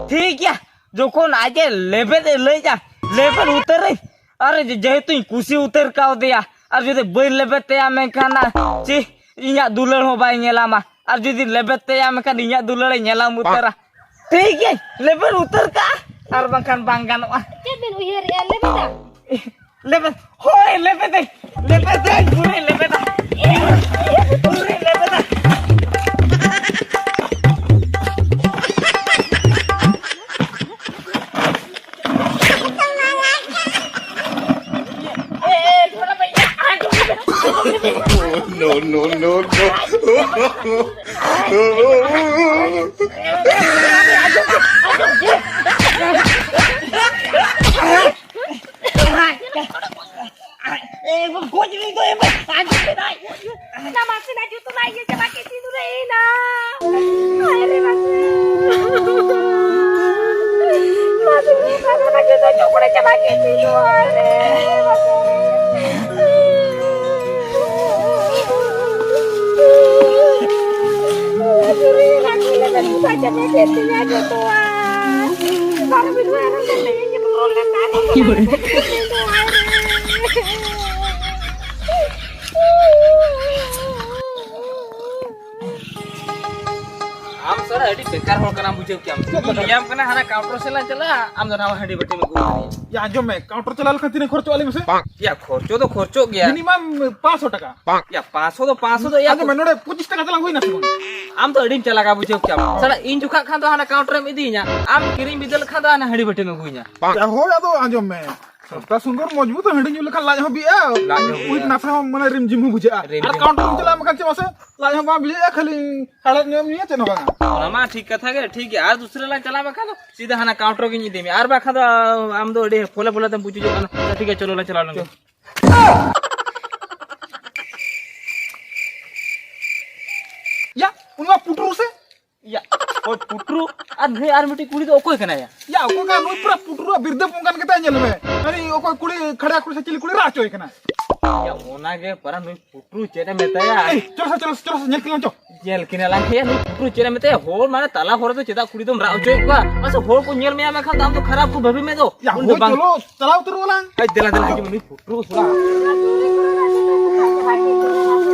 ᱴᱷᱤᱠ ᱜᱮᱭᱟ, ᱡᱚᱠᱷᱚᱱ ᱟᱡ ᱮ ᱞᱮᱵᱮᱫ ᱮ ᱞᱟᱹᱭᱮᱫᱼᱟ, ᱞᱮᱵᱮᱫ ᱩᱛᱟᱹᱨᱟᱹᱧ᱾ ᱟᱨ ᱡᱮᱦᱮᱛᱩᱧ ᱠᱩᱥᱤ ᱩᱛᱟᱹᱨ ᱠᱟᱣᱫᱮᱭᱟ, ᱟᱨ ᱡᱩᱫᱤ ᱵᱟᱹᱧ ᱞᱮᱵᱮᱫ ᱛᱟᱭᱟ ᱢᱮᱱᱠᱷᱟᱱ, ᱪᱤ, ᱤᱧᱟᱹᱜ ᱫᱩᱞᱟᱹᱲ ᱦᱚᱸ ᱵᱟᱭ ᱧᱮᱞᱟᱢᱟ᱾ ᱟᱨ ᱡᱩᱫᱤ ᱞᱮᱵᱮᱫ ᱛᱟᱭᱟ ᱢᱮᱱᱠᱷᱟᱱ ᱤᱧᱟᱹᱜ ᱫᱩᱞᱟᱹᱲ ᱮ ᱧᱮᱞᱟᱢ ᱩᱛᱟᱹᱨᱟ᱾ ᱴᱷᱤᱠ ᱜᱮᱭᱟ, ᱞᱮᱵᱮᱫ ᱩᱛᱟᱹᱨ ᱠᱟᱜᱼᱟ, ᱟᱨ ᱵᱟᱝᱠᱷᱟᱱ ᱵᱟᱝ ᱜᱟᱱᱚᱜᱼᱟ᱾ ᱪᱮᱫ ᱵᱮᱱ ᱩᱭᱦᱟᱹᱨᱮᱜᱼᱟ? ᱞᱮᱵᱮᱫᱟ? ᱞᱮᱵᱮᱫ, ᱦᱳᱭ, ᱞᱮᱵᱮᱫᱟᱹᱧ, ᱞᱮᱵᱮᱫᱟᱹᱧ, ᱯᱩᱨᱟᱹᱧ ᱞᱮᱵᱮᱫᱟ, ᱯᱩᱨᱟᱹᱧ ᱞᱮᱵᱮᱫᱟ᱾ No, no, no, no. ᱮ, ᱜᱚᱡ ᱞᱤᱧ ᱫᱚ, ᱮ, ᱟᱸᱡᱚᱢ ᱠᱮᱫᱟᱭ᱾ ᱱᱟ ᱢᱟᱥᱮ ᱱᱟ ᱡᱩᱛᱩ ᱱᱟ ᱤᱭᱟᱹ ᱪᱟᱵᱟ ᱠᱮᱫ ᱛᱤᱧ ᱫᱚ ᱨᱮ, ᱮ ᱱᱟ᱾ ᱦᱟᱭ ᱨᱮ ᱢᱟᱥᱮ᱾ ᱢᱟᱥᱮ, ᱢᱟᱥᱮ ᱱᱟ ᱡᱩᱛᱩ ᱪᱚᱠᱲᱮ ᱪᱟᱵᱟ ᱠᱮᱫ ᱛᱤᱧ ᱫᱚ, ᱦᱟᱭ ᱨᱮ, ᱢᱟᱥᱮ᱾ ᱪᱟᱵᱟ ᱠᱮᱫ ᱛᱤᱧᱟ ᱡᱚᱛᱚᱣᱟᱜ᱾ ᱵᱟᱨ ᱵᱤᱜᱷᱟᱹ ᱟᱨ ᱠᱟᱛᱮ ᱤᱧ ᱨᱚᱦᱚᱭ ᱞᱮᱠᱟ᱾ ᱟᱢ ᱥᱟᱞᱟ ᱟᱹᱰᱤ ᱵᱮᱠᱟᱨ ᱦᱚᱲ ᱠᱟᱱᱟᱢ, ᱵᱩᱡᱷᱟᱹᱣ ᱠᱮᱜᱼᱟᱢ᱾ ᱪᱮᱫ ᱵᱮᱠᱟᱨ? ᱤᱧ ᱞᱟᱹᱭᱟᱢ ᱠᱟᱱᱟ, ᱦᱟᱱᱟ ᱠᱟᱣᱩᱱᱴᱟᱨ ᱥᱮᱫ ᱞᱟᱝ ᱪᱟᱞᱟᱜᱼᱟ, ᱟᱢ ᱫᱚ ᱱᱟᱣᱟ ᱦᱟᱺᱰᱤ ᱵᱟᱹᱴᱤᱢ ᱟᱹᱜᱩ ᱠᱟᱫᱤᱧᱟ᱾ ᱭᱟ, ᱟᱸᱡᱚᱢ ᱢᱮ, ᱠᱟᱣᱩᱱᱴᱟᱨ ᱪᱟᱞᱟᱣ ᱞᱮᱠᱷᱟᱱ ᱛᱤᱱᱟᱹᱜ ᱠᱷᱚᱨᱪᱚᱜᱼᱟ, ᱞᱟᱹᱭ ᱢᱮᱥᱮ? ᱭᱟ, ᱠᱷᱚᱨᱪᱚ ᱫᱚ ᱠᱷᱚᱨᱪᱚᱜ ᱜᱮᱭᱟ᱾ ᱢᱤᱱᱤᱢᱟᱢ ᱯᱟᱸᱪᱥᱚ ᱴᱟᱠᱟ᱾ ᱭᱟ, ᱯᱟᱸᱪᱥᱚ ᱫᱚ ᱯᱟᱸᱪᱥᱚ ᱫᱚ, ᱭᱟ, ᱟᱸᱡᱚᱢ ᱢᱮ, ᱱᱚᱰᱮ ᱯᱚᱸᱪᱤᱥ ᱴᱟᱠᱟ ᱛᱮᱞᱟᱝ ᱦᱩᱭᱱᱟ ᱥᱮ ᱵᱟᱝ? ᱟᱢ ᱫᱚ ᱟᱹᱰᱤᱢ ᱪᱟᱞᱟᱠᱟ, ᱵᱩᱡᱷᱟᱹᱣ ᱠᱮᱜᱼᱟᱢ᱾ ᱥᱟᱞᱟ, ᱤᱧ ᱡᱚᱠᱷᱟᱜ ᱠᱷᱟᱱ ᱫᱚ ᱦᱟᱱᱟ ᱠᱟᱣᱩᱱᱴᱟᱨᱮᱢ ᱤᱫᱤᱭᱤᱧᱟ, ᱟᱢ ᱠᱤᱨᱤᱧ ᱵᱤᱫᱟᱹᱞ ᱠᱷᱟᱱ ᱫᱚ ᱦᱟᱱᱟ ᱦᱟᱺᱰᱤ ᱵᱟᱹᱴᱤᱢ ᱟᱹᱜᱩᱭᱤᱧᱟ᱾ ᱭᱟ, ᱦᱳᱭ, ᱟᱫᱚ ᱟᱸᱡᱚᱢ ᱢᱮ, ᱥᱚᱥᱛᱟ ᱥᱩᱱᱫᱚᱨ ᱢᱚᱡᱽᱵᱩᱛ ᱦᱟᱺᱰᱤ ᱧᱩ ᱞᱮᱠᱷᱟᱱ ᱞᱟᱡ ᱦᱚᱸ ᱵᱤᱜᱼᱟ, ᱞᱟᱡ ᱦᱚᱸ ᱵᱤᱜᱼᱟ᱾ ᱩᱭᱤᱠ ᱱᱟᱥᱮ ᱦᱚᱸ ᱢᱟᱱᱮ ᱨᱤᱢ ᱡᱤᱢ ᱦᱚᱸ ᱵᱩᱡᱷᱟᱹᱜᱼᱟ᱾ ᱨᱤᱢ ᱟᱨ ᱡᱤᱢ᱾ ᱠᱟᱣᱩᱱᱴᱟᱨ ᱮᱢ ᱪᱟᱞᱟᱜ ᱢᱮ ᱠᱷᱟᱱ ᱪᱮᱫ ᱢᱟᱥᱮ, ᱞᱟᱡ ᱦᱚᱸ ᱵᱟᱝ ᱵᱤᱜᱼᱟ, ᱠᱷᱟᱹᱞᱤ ᱦᱟᱲᱦᱟᱫ ᱧᱚᱜ ᱮᱢ ᱧᱩᱭᱟ, ᱪᱮᱫ ᱦᱚᱸ ᱵᱟᱝᱟ᱾ ᱚᱱᱟ ᱢᱟ ᱴᱷᱤᱠ ᱠᱟᱛᱷᱟ ᱜᱮ, ᱴᱷᱤᱠ ᱜᱮᱭᱟ᱾ ᱟᱨ ᱫᱩᱥᱨᱟ ᱞᱟᱝ ᱪᱟᱞᱟᱣ ᱢᱮ ᱠᱷᱟᱱ ᱫᱚ ᱥᱤᱫᱷᱟᱹ ᱦᱟᱱᱟ ᱠᱟᱣᱩᱱᱴᱟᱨ ᱜᱤᱧ ᱤᱫᱤ ᱢᱮᱭᱟ, ᱟᱨ ᱵᱟᱠᱷᱟᱱ ᱫᱚ ᱟᱢ ᱫᱚ ᱟᱹᱰᱤ ᱯᱷᱚᱞᱮ ᱯᱷᱚᱞᱮ ᱛᱮᱢ ᱯᱩᱪᱩᱡᱚᱜ ᱠᱟᱱᱟ᱾ ᱴᱷᱤᱠ ᱜᱮᱭᱟ, ᱪᱚᱞᱚ ᱞᱟᱝ ᱪᱟᱞᱟᱣ ᱞᱮᱱ ᱜᱮ᱾ ᱭᱟ, ᱩᱱᱤ ᱢᱟ ᱯᱩᱴᱨᱩ ᱥᱮ? ᱭᱟ, ᱦᱳᱭ, ᱯᱩᱴᱨᱩ᱾ ᱟᱨ ᱱᱩᱭ ᱟᱨ ᱢᱤᱫᱴᱤᱡ ᱠᱩᱲᱤ ᱫᱚ ᱚᱠᱚᱭ ᱠᱟᱱᱟᱭᱟ? ᱭᱟ, ᱚᱠᱚᱭ ᱠᱟᱱᱟ ᱱᱩᱭ? ᱯᱩᱨᱟᱹ ᱯᱩᱴᱨᱩ ᱟᱨ ᱵᱤᱨᱫᱟᱹ ᱯᱚᱝᱠᱟᱱ ᱠᱟᱛᱮ ᱧᱮᱞ ᱢᱮ᱾ ᱟᱨᱮ, ᱚᱠᱚᱭ ᱠᱩᱲᱤ, ᱠᱷᱟᱲᱭᱟ ᱠᱩᱲᱤ ᱥᱮ ᱪᱤᱞᱤ ᱠᱩᱲᱤ ᱨᱟᱜ ᱦᱚᱪᱚᱭ ᱠᱟᱱᱟ? ᱭᱟ, ᱚᱱᱟ ᱜᱮ ᱯᱟᱨᱟ ᱱᱩᱭ ᱯᱩᱴᱨᱩ ᱪᱮᱫ ᱮ ᱢᱮᱛᱟᱭᱟ? ᱮᱭ, ᱪᱚᱞᱚ ᱥᱮ, ᱪᱚᱞᱚ ᱥᱮ, ᱪᱚᱞᱚ ᱥᱮ, ᱧᱮᱞ ᱠᱤᱱᱟ ᱪᱚ᱾ ᱧᱮᱞ ᱠᱤᱱᱟ ᱞᱟᱝ ᱦᱮᱭᱟ, ᱱᱩᱭ ᱯᱩᱴᱨᱩ ᱪᱮᱫ ᱮ ᱢᱮᱛᱟᱭᱟ? ᱦᱚᱲ ᱢᱟᱱᱮ ᱛᱟᱞᱟ ᱦᱚᱨ ᱨᱮᱫᱚ ᱪᱮᱫᱟᱜ ᱠᱩᱲᱤ ᱫᱚᱢ ᱨᱟᱜ ᱦᱚᱪᱚᱭᱮᱫ ᱠᱚᱣᱟ? ᱢᱟᱥᱮ, ᱦᱚᱲ ᱠᱚ ᱧᱮᱞ ᱢᱮᱭᱟ ᱢᱮᱱᱠᱷᱟᱱ ᱫᱚ ᱟᱢ ᱫᱚ ᱠᱷᱟᱨᱟᱯ ᱠᱚ ᱵᱷᱟᱹᱵᱤ ᱢᱮ ᱫᱚ᱾ ᱭᱟ, ᱩᱱ ᱫᱚ ᱦᱳᱭ, ᱵᱟᱝ᱾ ᱪᱚᱞᱚ, ᱪᱟᱞᱟᱣ ᱩᱛᱟᱹᱨᱚᱜ ᱟᱞᱟᱝ᱾ ᱟᱡ ᱫᱮᱞᱟ, ᱫᱮᱞᱟ, ᱦᱤᱡᱩᱜ ᱢᱮ, ᱱᱩᱭ ᱯᱩᱴᱨᱩ ᱥᱚᱲᱟ᱾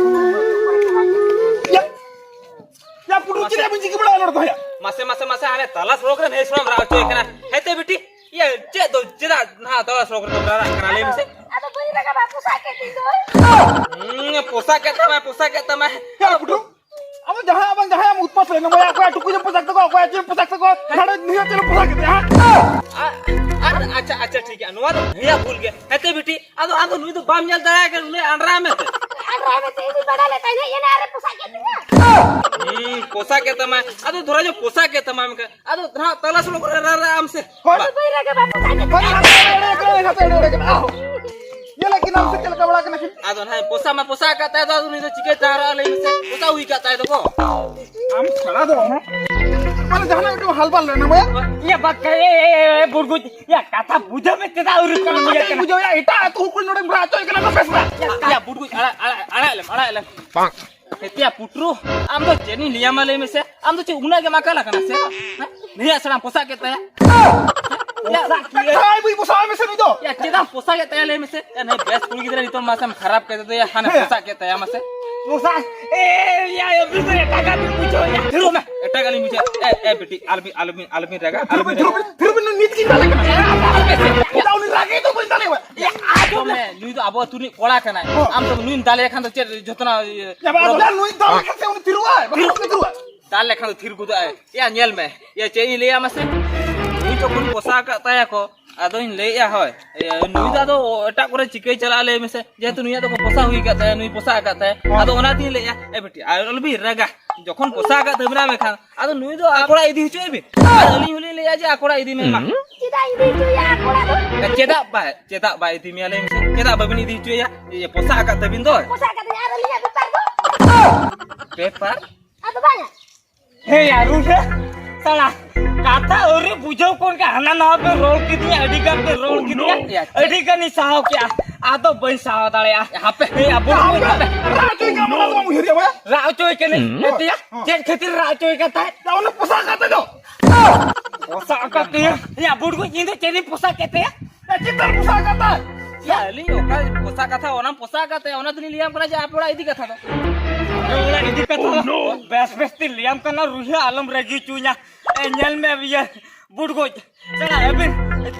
ᱭᱟ, ᱭᱟ, ᱯᱩᱴᱨᱩ ᱪᱮᱫ ᱨᱮᱭᱟᱜ ᱵᱤᱱ ᱪᱤᱠᱟᱹ ᱵᱟᱲᱟᱭᱟ ᱱᱚᱰᱮ ᱫᱚ ᱭᱟ? ᱢᱟᱥᱮ, ᱢᱟᱥᱮ, ᱢᱟᱥᱮ, ᱦᱟᱱᱮ ᱛᱟᱞᱟ ᱥᱚᱲᱚᱠ ᱨᱮ ᱱᱮᱥ ᱦᱚᱲᱮᱢ ᱨᱟᱜ ᱦᱚᱪᱚᱭᱮ ᱠᱟᱱᱟ᱾ ᱦᱮᱸ ᱛᱮ ᱵᱤᱴᱤ, ᱤᱭᱟᱹ, ᱪᱮᱫ ᱫᱚ, ᱪᱮᱫᱟᱜ ᱱᱟᱦᱟᱜ ᱛᱟᱞᱟ ᱥᱚᱲᱚᱠ ᱨᱮ ᱨᱟᱜ ᱠᱟᱱᱟ, ᱞᱟᱹᱭ ᱢᱮᱥᱮ? ᱟᱫᱚ ᱵᱟᱹᱧ ᱨᱟᱜᱟ, ᱵᱟᱯᱩ ᱥᱟᱵ ᱠᱮᱫ ᱛᱤᱧ ᱫᱚᱭ᱾ ᱦᱩᱸ, ᱯᱚᱥᱟ ᱠᱮᱫ ᱛᱟᱢᱟᱭ, ᱯᱚᱥᱟ ᱠᱮᱫ ᱛᱟᱢᱟᱭ᱾ ᱦᱮᱸ, ᱯᱩᱴᱩ, ᱟᱢ ᱫᱚ ᱡᱟᱦᱟᱸᱭᱟᱜ ᱵᱟᱝ ᱡᱟᱦᱟᱸᱭᱟᱜ ᱮᱢ ᱩᱛᱯᱟᱛ ᱞᱮᱱᱟ, ᱢᱟᱭᱟ ᱚᱠᱚᱭᱟᱜ ᱴᱩᱠᱩᱡ ᱮᱢ ᱯᱚᱥᱟᱠ ᱛᱟᱠᱚᱣᱟ, ᱚᱠᱚᱭᱟᱜ ᱪᱮᱫ ᱮᱢ ᱯᱚᱥᱟᱠ ᱛᱟᱠᱚᱣᱟ, ᱱᱚᱰᱮ ᱱᱤᱭᱟᱹ ᱪᱮᱫ ᱮᱢ ᱯᱚᱥᱟᱠ ᱠᱮᱫ ᱛᱟᱭᱟ, ᱦᱮᱸ? ᱟᱨ, ᱟᱨ, ᱟᱪᱪᱷᱟ, ᱟᱪᱪᱷᱟ, ᱴᱷᱤᱠ ᱜᱮᱭᱟ, ᱱᱚᱣᱟ ᱫᱚ ᱱᱩᱭᱟᱜ ᱵᱷᱩᱞ ᱜᱮ᱾ ᱦᱮᱸ ᱛᱮ ᱵᱤᱴᱤ, ᱟᱫᱚ ᱟᱢ ᱫᱚ ᱱᱩᱭ ᱫᱚ ᱵᱟᱢ ᱧᱮᱞ ᱫᱟᱲᱮᱭᱟᱭ ᱠᱟᱱᱟ, ᱩᱱᱤ ᱟᱱᱰᱨᱟ ᱢᱮ᱾ ᱟᱱᱰᱨᱟ ᱢᱮ ᱛᱮ ᱤᱧ ᱵᱟᱰᱟᱭ ᱞᱮ ᱛᱟᱦᱮᱸ, ᱦᱮᱡ ᱮᱱᱟ ᱟᱨᱮ ᱯᱚᱥᱟᱜ ᱠᱮᱫ ᱛᱤᱧᱟ᱾ ᱦᱩᱸ, ᱯᱚᱥᱟᱜ ᱠᱮᱫ ᱛᱟᱢᱟ᱾ ᱟᱫᱚ ᱫᱷᱚᱨᱟ ᱧᱚᱜ ᱯᱚᱥᱟᱜ ᱠᱮᱫ ᱛᱟᱢᱟ ᱢᱮᱱᱠᱷᱟᱱ, ᱟᱫᱚ ᱱᱟᱦᱟᱜ ᱛᱟᱞᱟ ᱥᱚᱲᱚᱠ ᱨᱮ ᱨᱟᱜ ᱨᱟᱜ ᱟᱢ ᱥᱮ᱾ ᱦᱳᱭ᱾ ᱵᱟ- ᱵᱟᱹᱧ ᱨᱟᱜᱟ, ᱵᱟᱢ ᱯᱚᱥᱟᱜ ᱠᱮᱫ ᱦᱳᱭ, ᱛᱤᱧᱟ᱾ ᱦᱟᱛᱮ ᱮᱲᱮ ᱠᱟᱱᱟ, ᱦᱟᱛᱮ ᱮᱲᱮ ᱠᱟᱱᱟ᱾ ᱟᱦᱳ᱾ ᱧᱮᱞᱮᱫ ᱠᱤᱱᱟᱢ ᱥᱮ ᱪᱮᱫ ᱞᱮᱠᱟ ᱵᱟᱲᱟ ᱠᱟᱱᱟ ᱠᱤᱱ? ᱟᱫᱚ ᱱᱟᱦᱟᱜ ᱯᱚᱥᱟ ᱢᱟ ᱯᱚᱥᱟ ᱟᱠᱟᱫ ᱛᱟᱭ ᱫᱚ, ᱟᱫᱚ ᱩᱱᱤ ᱫᱚ ᱪᱤᱠᱟᱹᱭ ᱛᱟᱦᱮᱸ ᱞᱟᱹᱭ ᱢᱮᱥᱮ? ᱯᱚᱥᱟ ᱦᱩᱭ ᱟᱠᱟᱫ ᱛᱟᱭ ᱫᱚ ᱠᱚ᱾ ᱟᱢ ᱥᱟᱲᱟ ᱫᱚ, ᱦᱮᱸ? ᱟᱨ ᱡᱟᱦᱟᱱᱟᱜ ᱢᱤᱫᱴᱮᱱ ᱦᱟᱞᱵᱟᱞ ᱞᱮᱱᱟ ᱢᱟᱭᱟ? ᱤᱭᱟᱹ ᱵᱟᱠ-, ᱮ, ᱮ, ᱮ, ᱮ, ᱵᱩᱨᱜᱩᱡ, ᱤᱭᱟᱹ ᱠᱟᱛᱷᱟ ᱵᱩᱡᱷᱟᱹᱣ ᱢᱮ, ᱪᱮᱫᱟᱜ ᱩᱨᱩᱜ ᱠᱟᱱᱟ ᱢᱩᱡᱷᱟᱹᱜ ᱠᱟᱱᱟ? ᱵᱩᱡᱷᱟᱹᱣ ᱭᱟ, ᱮᱴᱟᱜ ᱟᱹᱛᱩ ᱦᱚᱲ ᱠᱚ ᱱᱚᱰᱮ ᱵᱷᱟᱲᱟ ᱦᱚᱪᱚᱭ ᱠᱟᱱᱟ, ᱵᱮᱥ ᱵᱟᱲᱟ᱾ ᱤᱭᱟᱹ ᱵᱩᱨᱜᱩᱡ, ᱟᱲᱟᱜ, ᱟᱲᱟᱜ, ᱟᱲᱟᱜ ᱞᱮᱢ, ᱟᱲᱟᱜ ᱞᱮᱢ᱾ ᱦᱮᱛᱤᱭᱟ ᱯᱩᱴᱨᱩ, ᱟᱢ ᱫᱚ ᱪᱮᱫ ᱤᱧ ᱞᱟᱹᱭᱟᱢᱟ ᱞᱟᱹᱭ ᱢᱮᱥᱮ? ᱟᱢ ᱫᱚ ᱪᱮᱫ ᱩᱱᱟᱹᱜ ᱜᱮᱢ ᱟᱠᱟᱞ ᱟᱠᱟᱱᱟ ᱥᱮ? ᱦᱮᱸ? ᱱᱤᱭᱟᱹ ᱥᱟᱞᱟᱢ ᱯᱚᱥᱟᱜ ᱠᱮᱫ ᱛᱟᱭᱟ? ᱯᱚᱥᱟᱜ ᱠᱮᱫ? ᱦᱳᱭ, ᱵᱩᱡᱽ ᱯᱚᱥᱟᱜ ᱢᱮᱥᱮ ᱱᱩᱭ ᱫᱚ᱾ ᱭᱟ, ᱪᱮᱫ ᱮᱢ ᱯᱚᱥᱟᱜ ᱠᱮᱫ ᱛᱟᱭᱟ ᱞᱟᱹᱭ ᱢᱮᱥᱮ? ᱭᱟ, ᱱᱩᱭ ᱵᱮᱥ ᱠᱩᱲᱤ ᱜᱤᱫᱽᱨᱟᱹ ᱱᱤᱛᱚᱜ ᱢᱟᱥᱮᱢ ᱠᱷᱟᱨᱟᱯ ᱠᱮᱫ ᱫᱚᱭᱟ, ᱦᱟᱱᱮ ᱦᱮᱸ᱾ ᱯᱚᱥᱟᱜ ᱠᱮᱫ ᱛᱟᱭᱟ ᱢᱟᱥᱮ᱾ ᱯᱚᱥᱟᱜ? ᱮ, ᱭᱟ, ᱭᱟ, ᱵᱤᱥ ᱨᱮ ᱴᱟᱠᱟ ᱵᱤᱱ ᱵᱩᱡᱷᱟᱹᱣ ᱭᱟ᱾ ᱛᱷᱤᱨᱚᱜ ᱢᱮ, ᱮᱴᱟᱜᱟᱜ ᱞᱤᱧ ᱵᱩᱡᱷᱟᱹᱣ᱾ ᱮ, ᱮ, ᱵᱤᱴᱤ, ᱟᱞᱚᱵᱤᱱ, ᱟᱞᱚᱵᱤᱱ, ᱟᱞᱚᱵᱤᱱ ᱨᱟᱜᱟ, ᱛᱷᱤᱨᱚᱜ ᱵᱤᱱ, ᱟᱞᱚᱵᱤᱱ ᱛᱷᱤᱨᱚᱜ ᱨᱟᱜᱟ᱾ ᱵᱤᱱ, ᱛᱷᱤᱨᱚᱜ ᱵᱤᱱ, ᱱᱤᱛ ᱜᱤᱧ ᱫᱟᱞᱮ ᱠᱟᱱᱟ᱾ ᱮ, ᱟᱞᱚᱵᱤᱱ ᱨᱟᱜᱟ᱾ ᱩᱱᱤ ᱨᱟᱜᱮ ᱫᱚ ᱵᱟᱹᱧ ᱫᱟᱞᱮᱭᱟ᱾ ᱭᱟ, ᱟᱸᱡᱚᱢ ᱢᱮ, ᱱᱩᱭ ᱫᱚ ᱟᱵᱚ ᱟᱹᱛᱩ ᱨᱤᱱᱤᱡ ᱠᱚᱲᱟ ᱠᱟᱱᱟᱭ᱾ ᱦᱚᱸ᱾ ᱟᱢ ᱫᱚ ᱱᱩᱭᱢ ᱫᱟᱞᱮᱭᱟ ᱠᱷᱟᱱ ᱫᱚ ᱪᱮᱫ ᱡᱚᱛᱚᱱᱟᱜ, ᱤᱭᱟᱹ, ᱭᱟ, ᱵᱟᱝ, ᱯᱨᱚᱵᱞᱮᱢ᱾ ᱫᱟᱞᱮ ᱠᱷᱟᱱ ᱫᱚ ᱛᱷᱤᱨᱚᱜ ᱟᱭ, ᱵᱟᱠᱷᱟᱱ ᱵᱟᱭ ᱛᱷᱤᱨᱚᱜ ᱟᱭ᱾ ᱫᱟᱞ ᱞᱮᱠᱷᱟᱱ ᱫᱚ ᱛᱷᱤᱨ ᱜᱚᱫᱚᱜ ᱟᱭ᱾ ᱭᱟ, ᱧᱮᱞ ᱢᱮ, ᱭᱟ, ᱪᱮᱫ ᱤᱧ ᱞᱟᱹᱭᱟ ᱢᱟᱥᱮ? ᱱᱩᱭ ᱡᱚᱠᱷᱚᱱ ᱯᱚᱥᱟ ᱟᱠᱟᱫ ᱛᱟᱭᱟ ᱠᱚ, ᱟᱫᱚᱧ ᱞᱟᱹᱭᱮᱫᱼᱟ, ᱦᱳᱭ, ᱤᱭᱟᱹ, ᱱᱩᱭ ᱫᱚ ᱟᱫᱚ ᱮᱴᱟᱜ ᱠᱚᱨᱮ ᱪᱤᱠᱟᱹᱭ ᱪᱟᱞᱟᱜᱼᱟ, ᱞᱟᱹᱭ ᱢᱮᱥᱮ? ᱡᱮᱦᱮᱛᱩ ᱱᱩᱭᱟᱜ ᱫᱚ ᱯᱚᱥᱟ ᱦᱩᱭ ᱟᱠᱟᱫ ᱛᱟᱭᱟ, ᱱᱩᱭ ᱯᱚᱥᱟ ᱟᱠᱟᱫ ᱛᱟᱭᱟ᱾ ᱦᱚᱸ᱾ ᱟᱫᱚ ᱚᱱᱟᱛᱤᱧ ᱞᱟᱹᱭᱮᱫᱼᱟ, ᱮ ᱵᱤᱴᱤ, ᱟᱨ ᱟᱞᱚᱵᱤᱱ ᱨᱟᱜᱟ, ᱡᱚᱠᱷᱚᱱ ᱯᱚᱥᱟ ᱟᱠᱟᱫ ᱛᱟᱵᱤᱱᱟ ᱢᱮᱱᱠᱷᱟᱱ, ᱟᱫᱚ ᱱᱩᱭ ᱫᱚ ᱟᱠᱚ ᱚᱲᱟᱜ ᱤᱫᱤ ᱦᱚᱪᱚᱭᱮ ᱵᱤᱱ᱾ ᱟᱨ ᱟᱹᱞᱤᱧ ᱦᱚᱸᱞᱤᱧ ᱞᱟᱹᱭᱟ ᱡᱮ ᱟᱠᱚ ᱚᱲᱟᱜ ᱤᱫᱤ ᱢᱮ, ᱢᱟ᱾ ᱪᱮᱫᱟᱜ ᱤᱧ ᱤᱫᱤ ᱦᱚᱪᱚᱭᱟ ᱟᱠᱚ ᱚᱲᱟᱜ ᱫᱚ? ᱪᱮᱫᱟᱜ ᱵᱟᱭ, ᱪᱮᱫᱟᱜ ᱵᱟᱭ ᱤᱫᱤ ᱢᱮᱭᱟ, ᱞᱟᱹᱭ ᱢᱮᱥᱮ? ᱪᱮᱫᱟᱜ ᱵᱟᱵᱤᱱ ᱤᱫᱤ ᱦᱚᱪᱚᱭᱟ? ᱤᱭᱟᱹ, ᱯᱚᱥᱟ ᱟᱠᱟᱫ ᱛᱟᱵᱤᱱ ᱫᱚ᱾ ᱯᱚᱥᱟ ᱟᱠᱟᱫ ᱛᱟᱹᱵᱤᱱᱟ, ᱟᱨ ᱟᱹᱞᱤᱧᱟᱜ ᱵᱮᱯᱟᱨ ᱫᱚ? ᱵᱮᱯᱟᱨ? ᱟᱫᱚ ᱵᱟᱝᱟ᱾ ᱦᱮᱸ ᱭᱟ, ᱨᱩᱰᱟᱹ ᱥᱟᱞᱟ, ᱠᱟᱛᱷᱟ ᱟᱹᱣᱨᱤ ᱵᱩᱡᱷᱟᱹᱣ ᱠᱚᱜ ᱜᱮ ᱦᱟᱱᱟ ᱱᱟᱣᱟ ᱯᱮ ᱨᱚᱲ ᱠᱤᱫᱤᱧᱟ, ᱟᱹᱰᱤ ᱜᱟᱱ ᱯᱮ ᱨᱚᱲ ᱠᱤᱫᱤᱧᱟ, ᱭᱟ, ᱪᱮᱫ? ᱟᱹᱰᱤ ᱜᱟᱱᱤᱧ ᱥᱟᱦᱟᱣ ᱠᱮᱜᱼᱟ, ᱟᱫᱚ ᱵᱟᱹᱧ ᱥᱟᱦᱟᱣ ᱫᱟᱲᱮᱭᱟᱜᱼᱟ᱾ ᱦᱟᱯᱮ᱾ ᱦᱮᱸ ᱭᱟ, ᱵᱩᱰᱷᱩ ᱦᱟᱯᱮ, ᱦᱟᱯᱮ᱾ ᱨᱟᱜ ᱦᱚᱪᱚᱭ ᱠᱟᱱᱟ, ᱚᱱᱟ ᱵᱟᱢ ᱩᱭᱦᱟᱹᱨ ᱭᱟ, ᱵᱟᱭᱟ? ᱨᱟᱜ ᱦᱚᱪᱚᱭ ᱠᱟᱹᱱᱟᱹᱧ᱾ ᱦᱩᱸ᱾ ᱦᱮᱸ ᱛᱮᱭᱟ, ᱦᱮᱸ᱾ ᱪᱮᱫ ᱠᱷᱟᱹᱛᱤᱨ ᱨᱟᱜ ᱦᱚᱪᱚᱭ ᱠᱟᱱ ᱛᱟᱦᱮᱸᱫ? ᱭᱟ, ᱚᱱᱟ ᱯᱚᱥᱟ ᱟᱠᱟᱫ ᱛᱟᱭ ᱫᱚ᱾ ᱯᱚᱥᱟ ᱟᱠᱟᱫ ᱛᱟᱭᱟ? ᱭᱟ, ᱵᱩᱰᱷᱩ, ᱤᱧ ᱫᱚ ᱪᱮᱫ ᱤᱧ ᱯᱚᱥᱟ ᱠᱮᱫ ᱛᱟᱭᱟ? ᱪᱮᱫ ᱛᱟᱢ ᱯᱚᱥᱟ ᱠᱟᱛᱷᱟ? ᱭᱟ, ᱟᱹᱞᱤᱧ ᱚᱠᱟ ᱯᱚᱥᱟ ᱠᱟᱛᱷᱟ, ᱚᱱᱟᱢ ᱯᱚᱥᱟ ᱠᱟᱛᱮ, ᱚᱱᱟ ᱫᱚᱞᱤᱧ ᱞᱟᱹᱭᱟᱢ ᱠᱟᱱᱟ ᱡᱮ ᱟᱯᱮ ᱚᱲᱟᱜ ᱤᱫᱤ ᱠᱟᱛᱷᱟ ᱫᱚ᱾ ᱟᱯᱮ ᱚᱲᱟᱜ ᱤᱫᱤ ᱠᱟᱛᱷᱟ ᱫᱚ? Oh, no! ᱵᱮᱥ, ᱵᱮᱥ ᱛᱤᱧ ᱞᱟᱹᱭᱟᱢ ᱠᱟᱱᱟ, ᱨᱩᱦᱤᱭᱟ, ᱟᱞᱚᱢ ᱨᱟᱹᱜᱤ ᱦᱚᱪᱚᱧᱟ᱾ ᱮ, ᱧᱮᱞ ᱢᱮ, ᱤᱭᱟᱹ, ᱵᱩᱰᱜᱚᱡ᱾ ᱥᱮᱬᱟ, ᱟᱹᱵᱤᱱ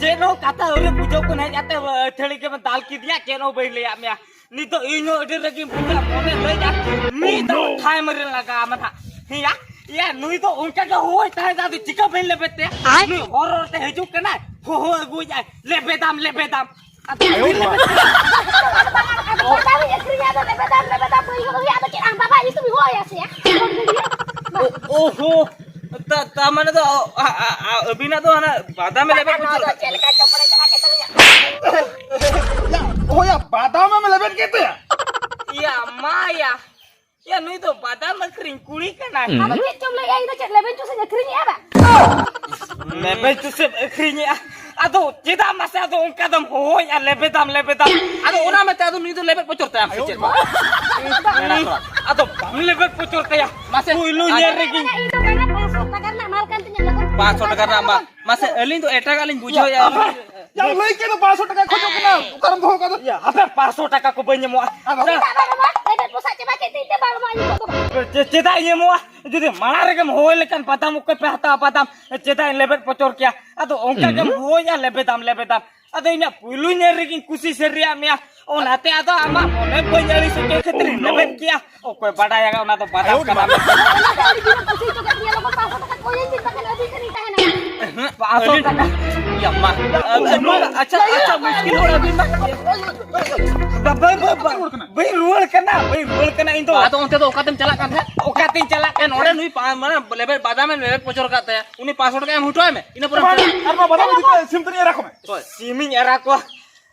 ᱪᱮᱫ ᱦᱚᱸ ᱠᱟᱛᱷᱟ ᱟᱹᱣᱨᱤ ᱵᱩᱡᱷᱟᱹᱣ ᱠᱚ ᱦᱮᱡ ᱠᱟᱛᱮ, ᱟᱹᱛᱷᱟᱹᱲᱤ ᱜᱮᱢ ᱫᱟᱞ ᱠᱤᱫᱤᱧᱟ, ᱪᱮᱫ ᱦᱚᱸ ᱵᱟᱹᱧ ᱞᱟᱹᱭᱟᱫ ᱢᱮᱭᱟ᱾ ᱱᱤᱛᱚᱜ ᱤᱧ ᱦᱚᱸ ᱟᱹᱰᱤ ᱨᱟᱹᱜᱤᱧ ᱵᱩᱡᱷᱟᱹᱣᱟ, ᱢᱚᱱᱮ ᱞᱟᱹᱭᱟ ᱢᱤᱫ ᱫᱷᱟᱣ ᱴᱷᱟᱭ ᱢᱟᱨᱮ ᱞᱟᱜᱟᱣ ᱟᱢᱟ ᱱᱟᱦᱟᱜ᱾ ᱦᱮᱸᱭᱟ, ᱭᱟ, ᱱᱩᱭ ᱫᱚ ᱚᱱᱠᱟ ᱜᱮ ᱦᱚᱦᱚᱭ ᱛᱟᱦᱮᱸᱫ, ᱟᱫᱚ ᱪᱤᱠᱟᱹ ᱵᱟᱹᱧ ᱞᱮᱵᱮᱫ ᱛᱟᱭᱟ? ᱟᱭ᱾ ᱱᱩᱭ ᱦᱚᱨ ᱦᱚᱨ ᱛᱮ ᱦᱤᱡᱩᱜ ᱠᱟᱱᱟᱭ, ᱦᱚᱦᱚ ᱟᱹᱜᱩᱭᱮᱫᱟᱭ, "ᱞᱮᱵᱮᱫᱟᱢ, ᱞᱮᱵᱮᱫᱟᱢ᱾" ᱟᱫᱚ ᱟᱭᱳ ᱵᱟᱹᱧ ᱞᱮᱵᱮᱫ ᱛᱟᱭᱟ᱾ ᱟᱫᱚ ᱵᱟᱝ, ᱟᱫᱚ ᱯᱚᱭᱥᱟ ᱵᱟᱹᱧ ᱟᱹᱠᱷᱨᱤᱧᱟ, ᱟᱫᱚ ᱞᱮᱵᱮᱫᱟᱢ, ᱞᱮᱵᱮᱫᱟᱢ, ᱵᱟᱹᱧ ᱦᱚᱦᱚᱭᱟ, ᱟᱫᱚ ᱪᱮᱫ ᱟᱢ ᱵᱟᱵᱟ ᱧᱩᱛᱩᱢ ᱤᱧ ᱦᱚᱦᱚᱭᱟ ᱥᱮ? ᱳ-, ᱳᱦᱳ, ᱛᱟ-, ᱛᱟ ᱢᱟᱱᱮ ᱫᱚ, ᱟ-, ᱟ-, ᱟ-, ᱟᱹᱵᱤᱱᱟᱜ ᱫᱚ ᱦᱟᱱᱟ ᱵᱟᱫᱟᱢᱮ ᱞᱮᱵᱮᱫ ᱱᱚᱣᱟ ᱫᱚ ᱩᱛᱟᱹᱨ ᱪᱮᱫ ᱞᱮᱠᱟ ᱪᱚᱯᱚᱲᱮ ᱪᱟᱞᱟᱜ ᱠᱟᱱ ᱛᱟᱹᱞᱤᱧᱟ? ᱭᱟ, ᱦᱳᱭᱟ, ᱵᱟᱫᱟᱢ ᱮᱢ ᱞᱮᱵᱮᱫ ᱠᱮᱫ ᱛᱟᱭᱟ? ᱭᱟ, ᱢᱟ ᱭᱟ᱾ ᱭᱟ, ᱱᱩᱭ ᱫᱚ ᱵᱟᱫᱟᱢ ᱟᱹᱠᱷᱨᱤᱧ ᱠᱩᱲᱤ ᱠᱟᱱᱟᱭ᱾ ᱟᱫᱚ ᱪᱮᱫ ᱪᱚᱢ ᱞᱟᱹᱭᱮᱜᱼᱟ? ᱤᱧ ᱫᱚ ᱪᱮᱫ ᱞᱮᱵᱮᱫ ᱪᱩᱥ ᱤᱧ ᱟᱹᱠᱷᱨᱤᱧᱮᱜᱼᱟ ᱵᱟ? ᱞᱮᱵᱮᱫ ᱪᱩᱥ ᱮᱢ ᱟᱹᱠᱷᱨᱤᱧᱮᱜᱼᱟ? ᱟᱫᱚ ᱪᱮᱫᱟᱜ ᱢᱟᱥᱮ ᱟᱫᱚ ᱚᱱᱠᱟ ᱫᱚᱢ ᱦᱚᱦᱚᱭᱮᱜᱼᱟ, ᱞᱮᱵᱮᱫᱟᱢ, ᱞᱮᱵᱮᱫᱟᱢ? ᱟᱫᱚ ᱚᱱᱟ ᱢᱮᱱᱛᱮ ᱟᱫᱚ ᱱᱩᱭ ᱫᱚ ᱞᱮᱵᱮᱫ ᱯᱚᱪᱚᱨ ᱛᱟᱭᱟᱢ ᱥᱮ ᱪᱮᱫ? ᱢᱮᱲᱟ ᱠᱚᱲᱟ᱾ ᱟᱫᱚ ᱵᱟᱢ ᱞᱮᱵᱮᱫ ᱯᱚᱪᱚᱨ ᱠᱟᱭᱟ᱾ ᱢᱟᱥᱮ᱾ ᱯᱩᱭᱞᱩ ᱧᱮᱞ ᱨᱮᱜᱮ᱾ ᱤᱧ ᱫᱚ ᱵᱟᱝᱟ, ᱯᱟᱸᱪᱥᱚ ᱴᱟᱠᱟ ᱨᱮᱱᱟᱜ ᱢᱟᱞ ᱠᱟᱱ ᱛᱤᱧᱟ, ᱞᱚᱜᱚᱱ᱾ ᱯᱟᱸᱪᱥᱚ ᱴᱟᱠᱟ ᱨᱮᱱᱟᱜ ᱢᱟᱞ? ᱢᱟᱥᱮ, ᱟᱹᱞᱤᱧ ᱫᱚ ᱮᱴᱟᱜᱟᱜ ᱞᱤᱧ ᱵᱩᱡᱷᱟᱹᱣᱮᱫᱼᱟ᱾ ᱭᱟ, ᱞᱟᱹᱭ ᱠᱮᱫ ᱫᱚ ᱯᱟᱸᱪᱥᱚ ᱴᱟᱠᱟ ᱠᱷᱚᱡᱚᱜ ᱠᱟᱱᱟ, ᱚᱠᱟᱨᱮᱢ ᱫᱚᱦᱚ ᱠᱟᱫᱟ? ᱭᱟ, ᱦᱟᱯᱮ, ᱯᱟᱸᱪᱥᱚ ᱴᱟᱠᱟ ᱠᱚ ᱵᱟᱹᱧ ᱮᱢᱚᱜᱼᱟ᱾ ᱟᱫᱚ? ᱪᱮᱫᱟᱜ ᱵᱟᱝ ᱮᱢᱚᱜᱼᱟ? ᱞᱮᱵᱮᱫ ᱯᱚᱥᱟᱜ ᱪᱟᱵᱟ ᱠᱮᱫ ᱛᱤᱧ ᱛᱮ ᱵᱟᱝ ᱮᱢᱚᱜᱼᱟ, ᱤᱧ ᱫᱚ ᱵᱟᱝ᱾ ᱪᱮ-, ᱪᱮᱫᱟᱜ ᱤᱧ ᱮᱢᱚᱜᱼᱟ? ᱡᱩᱫᱤ ᱢᱟᱲᱟᱝ ᱨᱮᱜᱮᱢ ᱦᱚᱦᱚ ᱞᱮᱠᱷᱟᱱ ᱵᱟᱫᱟᱢ ᱚᱠᱚᱭ ᱯᱮ ᱦᱟᱛᱟᱣᱟ ᱵᱟᱫᱟᱢ? ᱪᱮᱫᱟᱜ ᱤᱧ ᱞᱮᱵᱮᱫ ᱯᱚᱪᱚᱨ ᱠᱮᱭᱟ? ᱟᱫᱚ ᱚᱱᱠᱟ ᱜᱮᱢ ᱦᱚᱦᱚᱭᱟ, ᱞᱮᱵᱮᱫᱟᱢ, ᱞᱮᱵᱮᱫᱟᱢ᱾ ᱟᱫᱚ ᱤᱧᱟᱹᱜ ᱯᱩᱭᱞᱩ ᱧᱮᱞ ᱨᱮᱜᱮᱧ ᱠᱩᱥᱤ ᱥᱟᱹᱨᱤᱭᱟᱜ ᱢᱮᱭᱟ, ᱚᱱᱟᱛᱮ ᱟᱫᱚ ᱟᱢᱟᱜ ᱢᱚᱱᱮ ᱵᱟᱹᱧ ᱟᱹᱲᱤᱥ ᱦᱚᱪᱚᱭ ᱠᱷᱟᱹᱛᱤᱨ ᱤᱧ ᱞᱮᱵᱮᱫ ᱠᱮᱭᱟ᱾ ᱚᱠᱚᱭ ᱵᱟᱰᱟᱭᱟ ᱚᱱᱟ ᱫᱚ ᱵᱟᱫᱟᱢ ᱠᱟᱱᱟ᱾ ᱟᱹᱰᱤ ᱡᱳᱨᱮᱢ ᱠᱩᱥᱤ ᱦᱚᱪᱚ ᱠᱮᱫ ᱞᱤᱧᱟ, ᱞᱚᱜᱚᱱ ᱯᱟᱸᱪᱥᱚ ᱴᱟᱠᱟ ᱠᱚᱭ ᱤᱧ ᱵᱤᱱ, ᱵᱟᱠᱷᱟᱱ ᱟᱹᱵᱤᱱ ᱴᱷᱮᱱ ᱤᱧ ᱛᱟᱦᱮᱱᱟ᱾ ᱯᱟᱸᱪᱥᱚ ᱴᱟᱠᱟ? ᱭᱟ ᱢᱟ, ᱟᱹᱵᱤᱱ, ᱟᱪᱪᱷᱟ, ᱟᱪᱪᱷᱟ, ᱢᱩᱥᱠᱤᱞ ᱦᱚᱲ ᱟᱹᱵᱤᱱ ᱢᱟ᱾ ᱵᱟ-, ᱵᱟ-, ᱵᱟ-, ᱵᱟ-, ᱵᱟᱹᱧ ᱨᱩᱣᱟᱹᱲ ᱠᱟᱱᱟ, ᱵᱟᱹᱧ ᱨᱩᱣᱟᱹᱲ ᱠᱟᱱᱟ ᱤᱧ ᱫᱚ᱾ ᱟᱫᱚ ᱚᱱᱛᱮ ᱫᱚ ᱚᱠᱟᱛᱮᱢ ᱪᱟᱞᱟᱜ ᱠᱟᱱ ᱛᱟᱦᱮᱸᱫ? ᱚᱠᱟᱛᱮᱧ ᱪᱟᱞᱟᱜ ᱮ, ᱠᱟᱱ ᱱᱚᱰᱮ ᱛᱟᱦᱮᱸᱫ? ᱱᱩᱭ ᱯᱟ-, ᱢᱟᱱᱮ ᱞᱮᱵᱮᱫ ᱵᱟᱫᱟᱢᱮ ᱞᱮᱵᱮᱫ ᱯᱚᱪᱚᱨ ᱠᱟᱫ ᱛᱟᱭᱟ, ᱩᱱᱤ ᱯᱟᱸᱪᱥᱚ ᱴᱟᱠᱟ ᱮᱢ ᱦᱚᱴᱚ ᱟᱭ ᱢᱮ, ᱤᱱᱟᱹ ᱯᱚᱨᱮ ᱵᱟᱝ, ᱟᱨ ᱱᱚᱣᱟ ᱵᱟᱫᱟᱢ ᱤᱫᱤ ᱠᱟᱛᱮ ᱥᱤᱢ ᱛᱟᱹᱱᱤᱡ ᱮᱨᱟ ᱠᱚ ᱢᱮ᱾ ᱦᱳᱭ᱾ ᱥᱤᱢᱤᱧ ᱮᱨᱟ ᱠᱚᱣᱟ᱾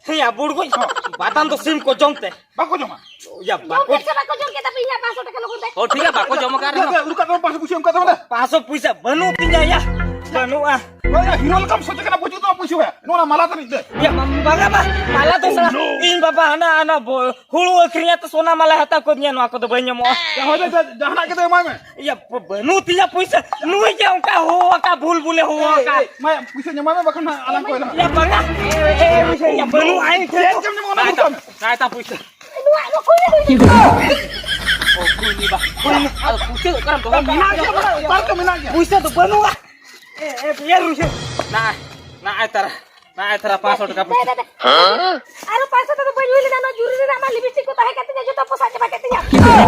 ᱦᱮᱸᱭᱟ, ᱵᱩᱲᱜᱩᱡ᱾ ᱦᱚᱸ᱾ ᱵᱟᱫᱟᱢ ᱫᱚ ᱥᱤᱢ ᱠᱚ ᱡᱚᱢ ᱛᱮ᱾ ᱵᱟᱠᱚ ᱡᱚᱢᱟ᱾ ᱭᱟ, ᱡᱚᱢ ᱵᱟᱠᱚ ᱯᱮ ᱥᱮ ᱵᱟᱠᱚ ᱡᱚᱢ ᱠᱮᱫᱟ ᱯᱮ ᱤᱧᱟᱹᱜ ᱯᱟᱸᱪᱥᱚ ᱴᱟᱠᱟ ᱞᱚᱜᱚᱱ ᱛᱮ? ᱦᱚᱸ, ᱴᱷᱤᱠ ᱜᱮᱭᱟ, ᱵᱟᱠᱚ ᱡᱚᱢ ᱟᱠᱟᱫ ᱨᱮᱦᱚᱸ᱾ ᱩᱫᱩᱜ ᱠᱟᱜ ᱢᱮ, ᱯᱟᱸᱪᱥᱚ ᱯᱩᱭᱥᱟᱹ ᱮᱢ ᱠᱟᱜ ᱛᱟᱵᱚᱱᱟ᱾ ᱯᱟᱸᱪᱥᱚ ᱯᱩᱭᱥᱟᱹ ᱵᱟᱹᱱᱩᱜ ᱛᱤᱧᱟ ᱭᱟ, ᱵᱟᱹᱱᱩᱜᱼᱟ᱾ ᱱᱚᱣᱟ ᱦᱤᱨᱳ ᱞᱮᱠᱟᱢ ᱥᱚᱡᱷᱮ ᱠᱟᱱᱟ, ᱵᱩᱡᱩᱜ ᱛᱟᱢᱟ ᱯᱩᱭᱥᱟᱹ ᱦᱚᱸ᱾ ᱱᱚᱣᱟ ᱢᱟᱞᱟ ᱛᱟᱹᱱᱤᱡ ᱫᱮ᱾ ᱭᱟ, ᱵᱟᱝ, ᱵᱟᱝᱟ, ᱵᱟᱝ, ᱢᱟᱞᱟ ᱫᱚ ᱥᱟᱞᱟ ᱤᱧ ᱵᱟᱵᱟ ᱦᱟᱱᱟ, ᱦᱟᱱᱟ ᱵᱚ-, ᱦᱩᱲᱩ ᱟᱹᱠᱷᱨᱤᱧᱟ ᱛᱚ ᱥᱚᱱᱟ ᱢᱟᱞᱟᱭ ᱦᱟᱛᱟᱣ ᱠᱚᱫᱤᱧᱟ, ᱱᱚᱣᱟ ᱠᱚᱫᱚ ᱵᱟᱹᱧ ᱮᱢᱚᱜᱼᱟ᱾ ᱭᱟ, ᱦᱳᱭ ᱫᱮ, ᱡᱟ-, ᱡᱟᱦᱟᱱᱟᱜ ᱜᱮ ᱫᱮ ᱮᱢᱟᱭ ᱢᱮ᱾ ᱭᱟ, ᱵᱟᱹ-, ᱵᱟᱹᱱᱩᱜ ᱛᱤᱧᱟ ᱯᱩᱭᱥᱟᱹ᱾ ᱱᱩᱭ ᱜᱮ ᱚᱱᱠᱟ ᱦᱚᱦᱚ ᱟᱠᱟ, ᱵᱷᱩᱞ ᱵᱷᱩᱞᱮ ᱦᱚᱦᱚ ᱮᱭ, ᱟᱠᱟ᱾ ᱮᱭ, ᱢᱟ, ᱯᱩᱭᱥᱟᱹ ᱧᱟᱢᱟᱭ ᱢᱮ, ᱵᱟᱠᱷᱟᱱ ᱦᱟᱸᱜ ᱟᱞᱟᱝ ᱠᱚᱭ ᱞᱟᱝ᱾ ᱭᱟ, ᱵᱟᱝᱟ᱾ ᱮ, ᱮ, ᱯᱩᱭᱥᱟᱹ ᱧᱟᱢ ᱵᱟᱹᱱᱩᱜᱼᱟ, ᱤᱧ ᱴᱷᱮᱱ᱾ ᱪᱮᱫ ᱪᱚᱢ ᱧᱟᱢᱟ, ᱚᱱᱟ ᱵᱟᱭ ᱵᱷᱚᱨᱥᱟ ᱛᱟᱢ, ᱢᱮ᱾ ᱵᱟᱭ ᱛᱟᱢ ᱯᱩᱭᱥᱟᱹ᱾ ᱱᱚᱣᱟ ᱫᱚ ᱚᱠᱚᱭ ᱞᱟᱹᱜᱤᱫ? ᱚ, ᱠᱩᱞᱤ ᱵᱟ, ᱠᱩᱞᱤ ᱢᱮ᱾ ᱟᱫᱚ ᱯᱩᱭᱥᱟᱹ ᱚᱠᱟᱨᱮᱢ ᱫᱚᱦᱚ ᱢᱮᱱᱟᱜ ᱜᱮᱭᱟ, ᱢᱮᱱᱟᱜ ᱜᱮᱭᱟ, ᱚᱠᱟ ᱨᱮᱪᱚ ᱢᱮᱱᱟᱜ ᱜᱮᱭᱟ᱾ ᱯᱩᱭᱥᱟᱹ ᱫᱚ ᱵᱟᱹᱱᱩᱜᱼᱟ᱾ ᱮ, ᱮ, ᱮ, ᱨᱩᱭᱥᱟᱹ᱾ ᱱᱟ, ᱱᱟ, ᱟᱭ ᱛᱟᱨᱟ, ᱱᱟ, ᱟᱭ ᱛᱟᱨᱟ, ᱯᱟᱸᱪᱥᱚ ᱴᱟᱠᱟ ᱯᱩᱭᱥᱟᱹ᱾ ᱫᱮ, ᱫᱮ, ᱫᱮ᱾ ᱟᱨᱚ ᱯᱟᱸᱪᱥᱚ ᱴᱟᱠᱟ ᱵᱟᱹᱧ ᱦᱩᱭ ᱞᱮᱱᱟ, ᱱᱚᱣᱟ ᱡᱩᱨᱤ ᱨᱮ ᱟᱢᱟᱜ ᱞᱤᱯᱤᱥᱴᱤᱠ ᱠᱚ ᱛᱟᱦᱮᱸ ᱠᱟᱱ ᱛᱤᱧᱟ, ᱡᱚᱛᱚ ᱯᱚᱥᱟᱜ ᱪᱟᱵᱟ ᱠᱮᱫ ᱛᱤᱧᱟ᱾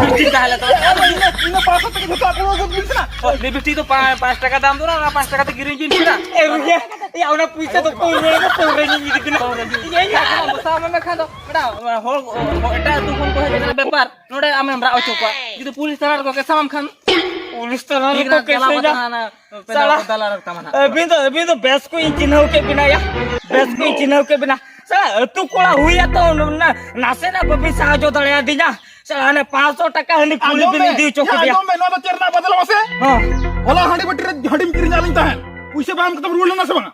ᱞᱤᱯᱤᱥᱴᱤᱠ ᱛᱟᱦᱮᱸ ᱞᱮᱱ ᱛᱟᱢᱟ? ᱤᱱᱟᱹ, ᱤᱱᱟᱹ ᱯᱟᱸᱪᱥᱚ ᱴᱟᱠᱟ ᱡᱚᱛᱚ ᱟᱠᱚ ᱠᱚ ᱵᱤᱞ ᱠᱟᱱᱟ᱾ ᱚ, ᱞᱤᱯᱤᱥᱴᱤᱠ ᱫᱚ ᱯᱟ-, ᱯᱟᱸᱪ ᱴᱟᱠᱟ ᱫᱟᱢ ᱫᱚ ᱚᱱᱟ ᱯᱟᱸᱪ ᱴᱟᱠᱟ ᱛᱮ ᱠᱤᱨᱤᱧ ᱵᱤᱱ ᱥᱮ ᱱᱟ᱾ ᱮ, ᱨᱩᱭᱟ, ᱮ, ᱚᱱᱟ ᱯᱩᱭᱥᱟᱹ ᱫᱚ ᱯᱟᱹᱣᱨᱟᱹ ᱨᱮ, ᱯᱟᱹᱣᱨᱟᱹ ᱧᱩᱧ ᱤᱫᱤ ᱠᱟᱱᱟ᱾ ᱯᱟᱹᱣᱨᱟᱹ ᱧᱩ᱾ ᱤᱭᱟᱹ, ᱤᱭᱟᱹ᱾ ᱟᱨ ᱚᱱᱟ ᱵᱚᱥᱟ ᱢᱮ ᱢᱮᱠᱷᱟᱱ ᱫᱚ, ᱢᱮᱰᱟᱢ, ᱦᱚᱲ, ᱦᱚᱲ ᱮᱴᱟᱜ ᱟᱹᱛᱩ ᱠᱷᱚᱱ ᱠᱚ ᱦᱮᱡ ᱞᱮᱱᱟ ᱵᱮᱯᱟᱨ, ᱱᱚᱰᱮ ᱟᱢᱮᱢ ᱨᱟᱜ ᱦᱚᱪᱚ ᱠᱚᱣᱟ᱾ ᱡᱩᱫᱤ ᱯᱩᱞᱤᱥ ᱛᱟᱞᱟ ᱨᱮᱠᱚ ᱠᱮᱥᱟᱢᱟᱢ ᱠᱷᱟᱱ? ᱯᱩᱞᱤᱥ ᱛᱟᱞᱟ ᱴᱷᱤᱠ ᱨᱮᱠᱚ ᱨᱮᱱᱟᱜ ᱪᱟᱞᱟᱣ ᱠᱮᱥᱮᱧᱟ᱾ ᱠᱟᱛᱮ ᱦᱟᱱᱟ ᱯᱮᱲᱟ ᱥᱟᱞᱟ, ᱠᱚ ᱫᱟᱞᱟᱞ ᱛᱟᱢᱟ ᱱᱟᱜ᱾ ᱟᱹᱵᱤᱱ ᱫᱚ, ᱟᱹᱵᱤᱱ ᱫᱚ ᱵᱮᱥ ᱠᱚ ᱤᱧ ᱪᱤᱱᱦᱟᱹᱣ ᱠᱮᱫ ᱵᱤᱱᱟ ᱭᱟ᱾ ᱵᱮᱥ ᱠᱚ ᱤᱧ ᱪᱤᱱᱦᱟᱹᱣ ᱠᱮᱫ ᱵᱤᱱᱟ᱾ ᱥᱟᱞᱟ, ᱟᱹᱛᱩ ᱠᱚᱲᱟ ᱦᱩᱭ ᱟᱛᱚ, ᱱᱟ-, ᱱᱟᱥᱮᱱᱟᱜ ᱵᱟᱹᱵᱤᱱ ᱥᱟᱦᱟᱡᱽ ᱫᱟᱲᱮᱭᱟᱫᱤᱧᱟ᱾ ᱥᱟᱞᱟ, ᱦᱟᱱᱮ ᱯᱟᱸᱪᱥᱚ ᱴᱟᱠᱟ ᱦᱟᱺᱰᱤ ᱠᱩᱞᱤ ᱟᱸᱡᱚᱢ ᱵᱤᱱ ᱢᱮ, ᱤᱫᱤ ᱦᱚᱪᱚ ᱭᱟ, ᱠᱮᱫᱮᱭᱟ᱾ ᱟᱸᱡᱚᱢ ᱢᱮ, ᱱᱚᱣᱟ ᱫᱚ ᱪᱮᱫ ᱨᱮᱱᱟᱜ ᱵᱟᱫᱞᱟ ᱢᱟᱥᱮ? ᱦᱚᱸ᱾ ᱦᱚᱞᱟ ᱦᱟᱺᱰᱤ ᱵᱟᱹᱴᱤ ᱨᱮ ᱦᱟᱺᱰᱤᱢ ᱠᱤᱨᱤᱧ ᱟᱹᱞᱤᱧ ᱛᱟᱦᱮᱸᱫ, ᱯᱩᱭᱥᱟᱹ ᱵᱟᱝ ᱮᱢ ᱠᱟᱛᱮᱢ ᱨᱩᱣᱟᱹᱲ ᱞᱮᱱᱟ ᱥᱮ ᱵᱟᱝᱟ?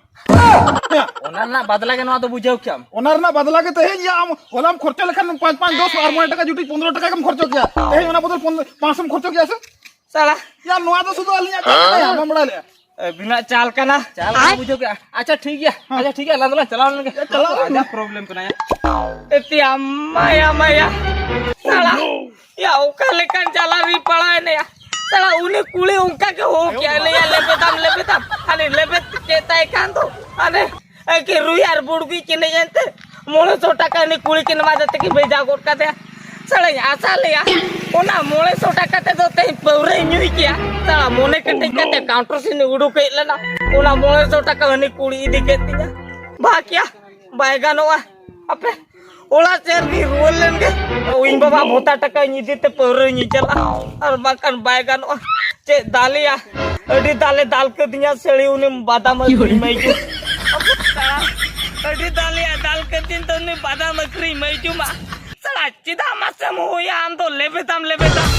ᱚᱱᱟ ᱨᱮᱱᱟᱜ ᱵᱟᱫᱞᱟ ᱜᱮ ᱱᱚᱣᱟ ᱫᱚ, ᱵᱩᱡᱷᱟᱹᱣ ᱠᱮᱭᱟᱢ᱾ ᱚᱱᱟ ᱨᱮᱱᱟᱜ ᱵᱟᱫᱞᱟ ᱜᱮ ᱛᱮᱦᱮᱧ ᱭᱟ ᱟᱢ ᱦᱚᱞᱟᱢ ᱠᱷᱚᱨᱪᱟ ᱞᱮᱠᱷᱟᱱ ᱯᱟᱸᱪ ᱯᱟᱸᱪ ᱫᱚᱥ ᱟᱨ ᱢᱚᱬᱮ ᱴᱟᱠᱟ ᱡᱩᱴᱤ ᱯᱚᱱᱫᱽᱨᱚ ᱴᱟᱠᱟ ᱜᱮᱢ ᱠᱷᱚᱨᱪᱚ ᱠᱮᱭᱟ, ᱛᱮᱦᱮᱧ ᱚᱱᱟ ᱵᱚᱫᱚᱞ ᱯᱟᱸᱪᱥᱚᱢ ᱠᱷᱚᱨᱪᱚ ᱠᱮᱭᱟ ᱥᱮ? ᱥᱟᱞᱟ᱾ ᱭᱟ ᱱᱚᱣᱟ ᱫᱚ ᱥᱩᱫᱷᱩ ᱟᱹᱞᱤᱧᱟᱜ ᱪᱟᱞ ᱠᱟᱱᱟ, ᱭᱟ ᱟᱢ ᱵᱟᱢ ᱵᱟᱲᱟᱭ ᱞᱮᱭᱟ᱾ ᱟᱹᱵᱤᱱᱟᱜ ᱪᱟᱞ ᱠᱟᱱᱟ᱾ ᱪᱟᱞ ᱠᱟᱱᱟ, ᱵᱩᱡᱷᱟᱹᱣ ᱠᱮᱜᱼᱟ᱾ ᱟᱪᱪᱷᱟ ᱴᱷᱤᱠ ᱜᱮᱭᱟ, ᱟᱪᱪᱷᱟ ᱴᱷᱤᱠ ᱜᱮᱭᱟ, ᱟᱞᱟᱝ ᱫᱚᱞᱟᱝ ᱪᱟᱞᱟᱣ ᱞᱮᱱ ᱜᱮ᱾ ᱪᱟᱞᱟᱣ ᱞᱮᱱ ᱜᱮ᱾ ᱟᱡᱟᱜ ᱯᱨᱚᱵᱞᱮᱢ ᱠᱟᱱᱟ ᱭᱟ᱾ ᱮᱛᱤ ᱟᱢᱟᱭᱟ ᱢᱟᱭᱟ᱾ ᱥᱟᱞᱟ᱾ ᱭᱟ ᱚᱠᱟ ᱞᱮᱠᱟᱱ ᱡᱟᱞᱟ ᱨᱤᱧ ᱯᱟᱲᱟᱣ ᱮᱱᱟ ᱭᱟ᱾ ᱥᱟᱞᱟ ᱩᱱᱤ ᱠᱩᱲᱤ ᱚᱱᱠᱟ ᱜᱮ ᱦᱚᱦᱚ ᱠᱮᱜᱼᱟ, ᱞᱟᱹᱭᱟ ᱞᱮᱵᱮᱫᱟᱢ ᱞᱮᱵᱮᱫᱟᱢ᱾ ᱦᱟᱱᱮ ᱞᱮᱵᱮᱫ ᱠᱮᱫ ᱛᱟᱭ ᱠᱷᱟᱱ ᱫᱚ ᱦᱟᱱᱮ ᱮᱠᱮ ᱨᱩᱭ ᱟᱨ ᱵᱩᱲᱜᱩᱡ ᱠᱤᱱ ᱮᱱᱮᱡ ᱮᱱᱛᱮ ᱢᱚᱬᱮ ᱥᱚ ᱴᱟᱠᱟ ᱩᱱᱤ ᱠᱩᱲᱤ ᱠᱤᱱ ᱮᱢᱟ ᱫᱮ ᱛᱮᱠᱤᱱ ᱵᱷᱮᱡᱟ ᱜᱚᱫ ᱠᱟᱫᱮᱭᱟ᱾ ᱥᱟᱞᱟᱧ ᱟᱥᱟ ᱞᱮᱭᱟ ᱚᱱᱟ ᱢᱚᱬᱮ ᱥᱚ ᱴᱟᱠᱟ ᱛᱮᱫᱚ ᱛᱮᱦᱮᱧ ᱯᱟᱹᱣᱨᱟᱹᱭ ᱧᱩᱭ ᱠᱮᱭᱟ᱾ ᱥᱟᱞᱟ ᱢᱚᱱᱮ ᱠᱮᱴᱮᱡ ᱠᱟᱛᱮ ᱠᱟᱣᱩᱱᱴᱟᱨ ᱥᱮᱫ ᱤᱧ ᱩᱰᱩᱠ ᱦᱮᱡ ᱞᱮᱱᱟ, ᱚᱱᱟ ᱢᱚᱬᱮ ᱥᱚ ᱴᱟᱠᱟ ᱩᱱᱤ ᱠᱩᱲᱤ ᱤᱫᱤ ᱠᱮᱫ ᱛᱤᱧᱟ᱾ ᱵᱷᱟᱜᱽ ᱭᱟ, ᱵᱟᱭ ᱜᱟᱱᱚᱜᱼᱟ᱾ ᱟᱯᱮ ᱚᱲᱟᱜ ᱥᱮᱫ ᱨᱮᱜᱮ ᱨᱩᱣᱟᱹᱲ ᱞᱮᱱ ᱜᱮ᱾ ᱤᱧ ᱵᱟᱵᱟ ᱵᱷᱚᱛᱟ ᱴᱟᱠᱟᱧ ᱤᱫᱤ ᱛᱮ ᱯᱟᱹᱣᱨᱟᱹ ᱧᱩ ᱪᱟᱞᱟᱜᱼᱟ, ᱟᱨ ᱵᱟᱝᱠᱷᱟᱱ ᱵᱟᱭ ᱜᱟᱱᱚᱜᱼᱟ᱾ ᱪᱮᱫ ᱫᱟᱞᱮᱭᱟ, ᱟᱹᱰᱤ ᱫᱟᱞᱮ ᱫᱟᱞ ᱠᱟᱹᱫᱤᱧᱟ ᱥᱟᱹᱲᱤ ᱩᱱᱤ ᱵᱟᱫᱟᱢ ᱟᱹᱠᱷᱨᱤᱧ ᱢᱟᱹᱭ ᱡᱩ᱾ ᱟᱹᱰᱤ ᱫᱟᱞᱮᱭᱟ ᱫᱟᱞ ᱠᱟᱹᱫᱤᱧ ᱛᱚ ᱩᱱᱤ ᱵᱟᱫᱟᱢ ᱟᱹᱠᱷᱨᱤᱧ ᱢᱟᱹᱭ ᱡᱩ ᱢᱟ᱾ ᱥᱟᱞᱟ ᱪᱮᱫᱟᱜ ᱢᱟᱥᱮᱢ ᱦᱩᱭᱟ ᱟᱢ ᱫᱚ ᱞᱮᱵᱮᱫᱟᱢ ᱞᱮᱵᱮᱫᱟᱢ᱾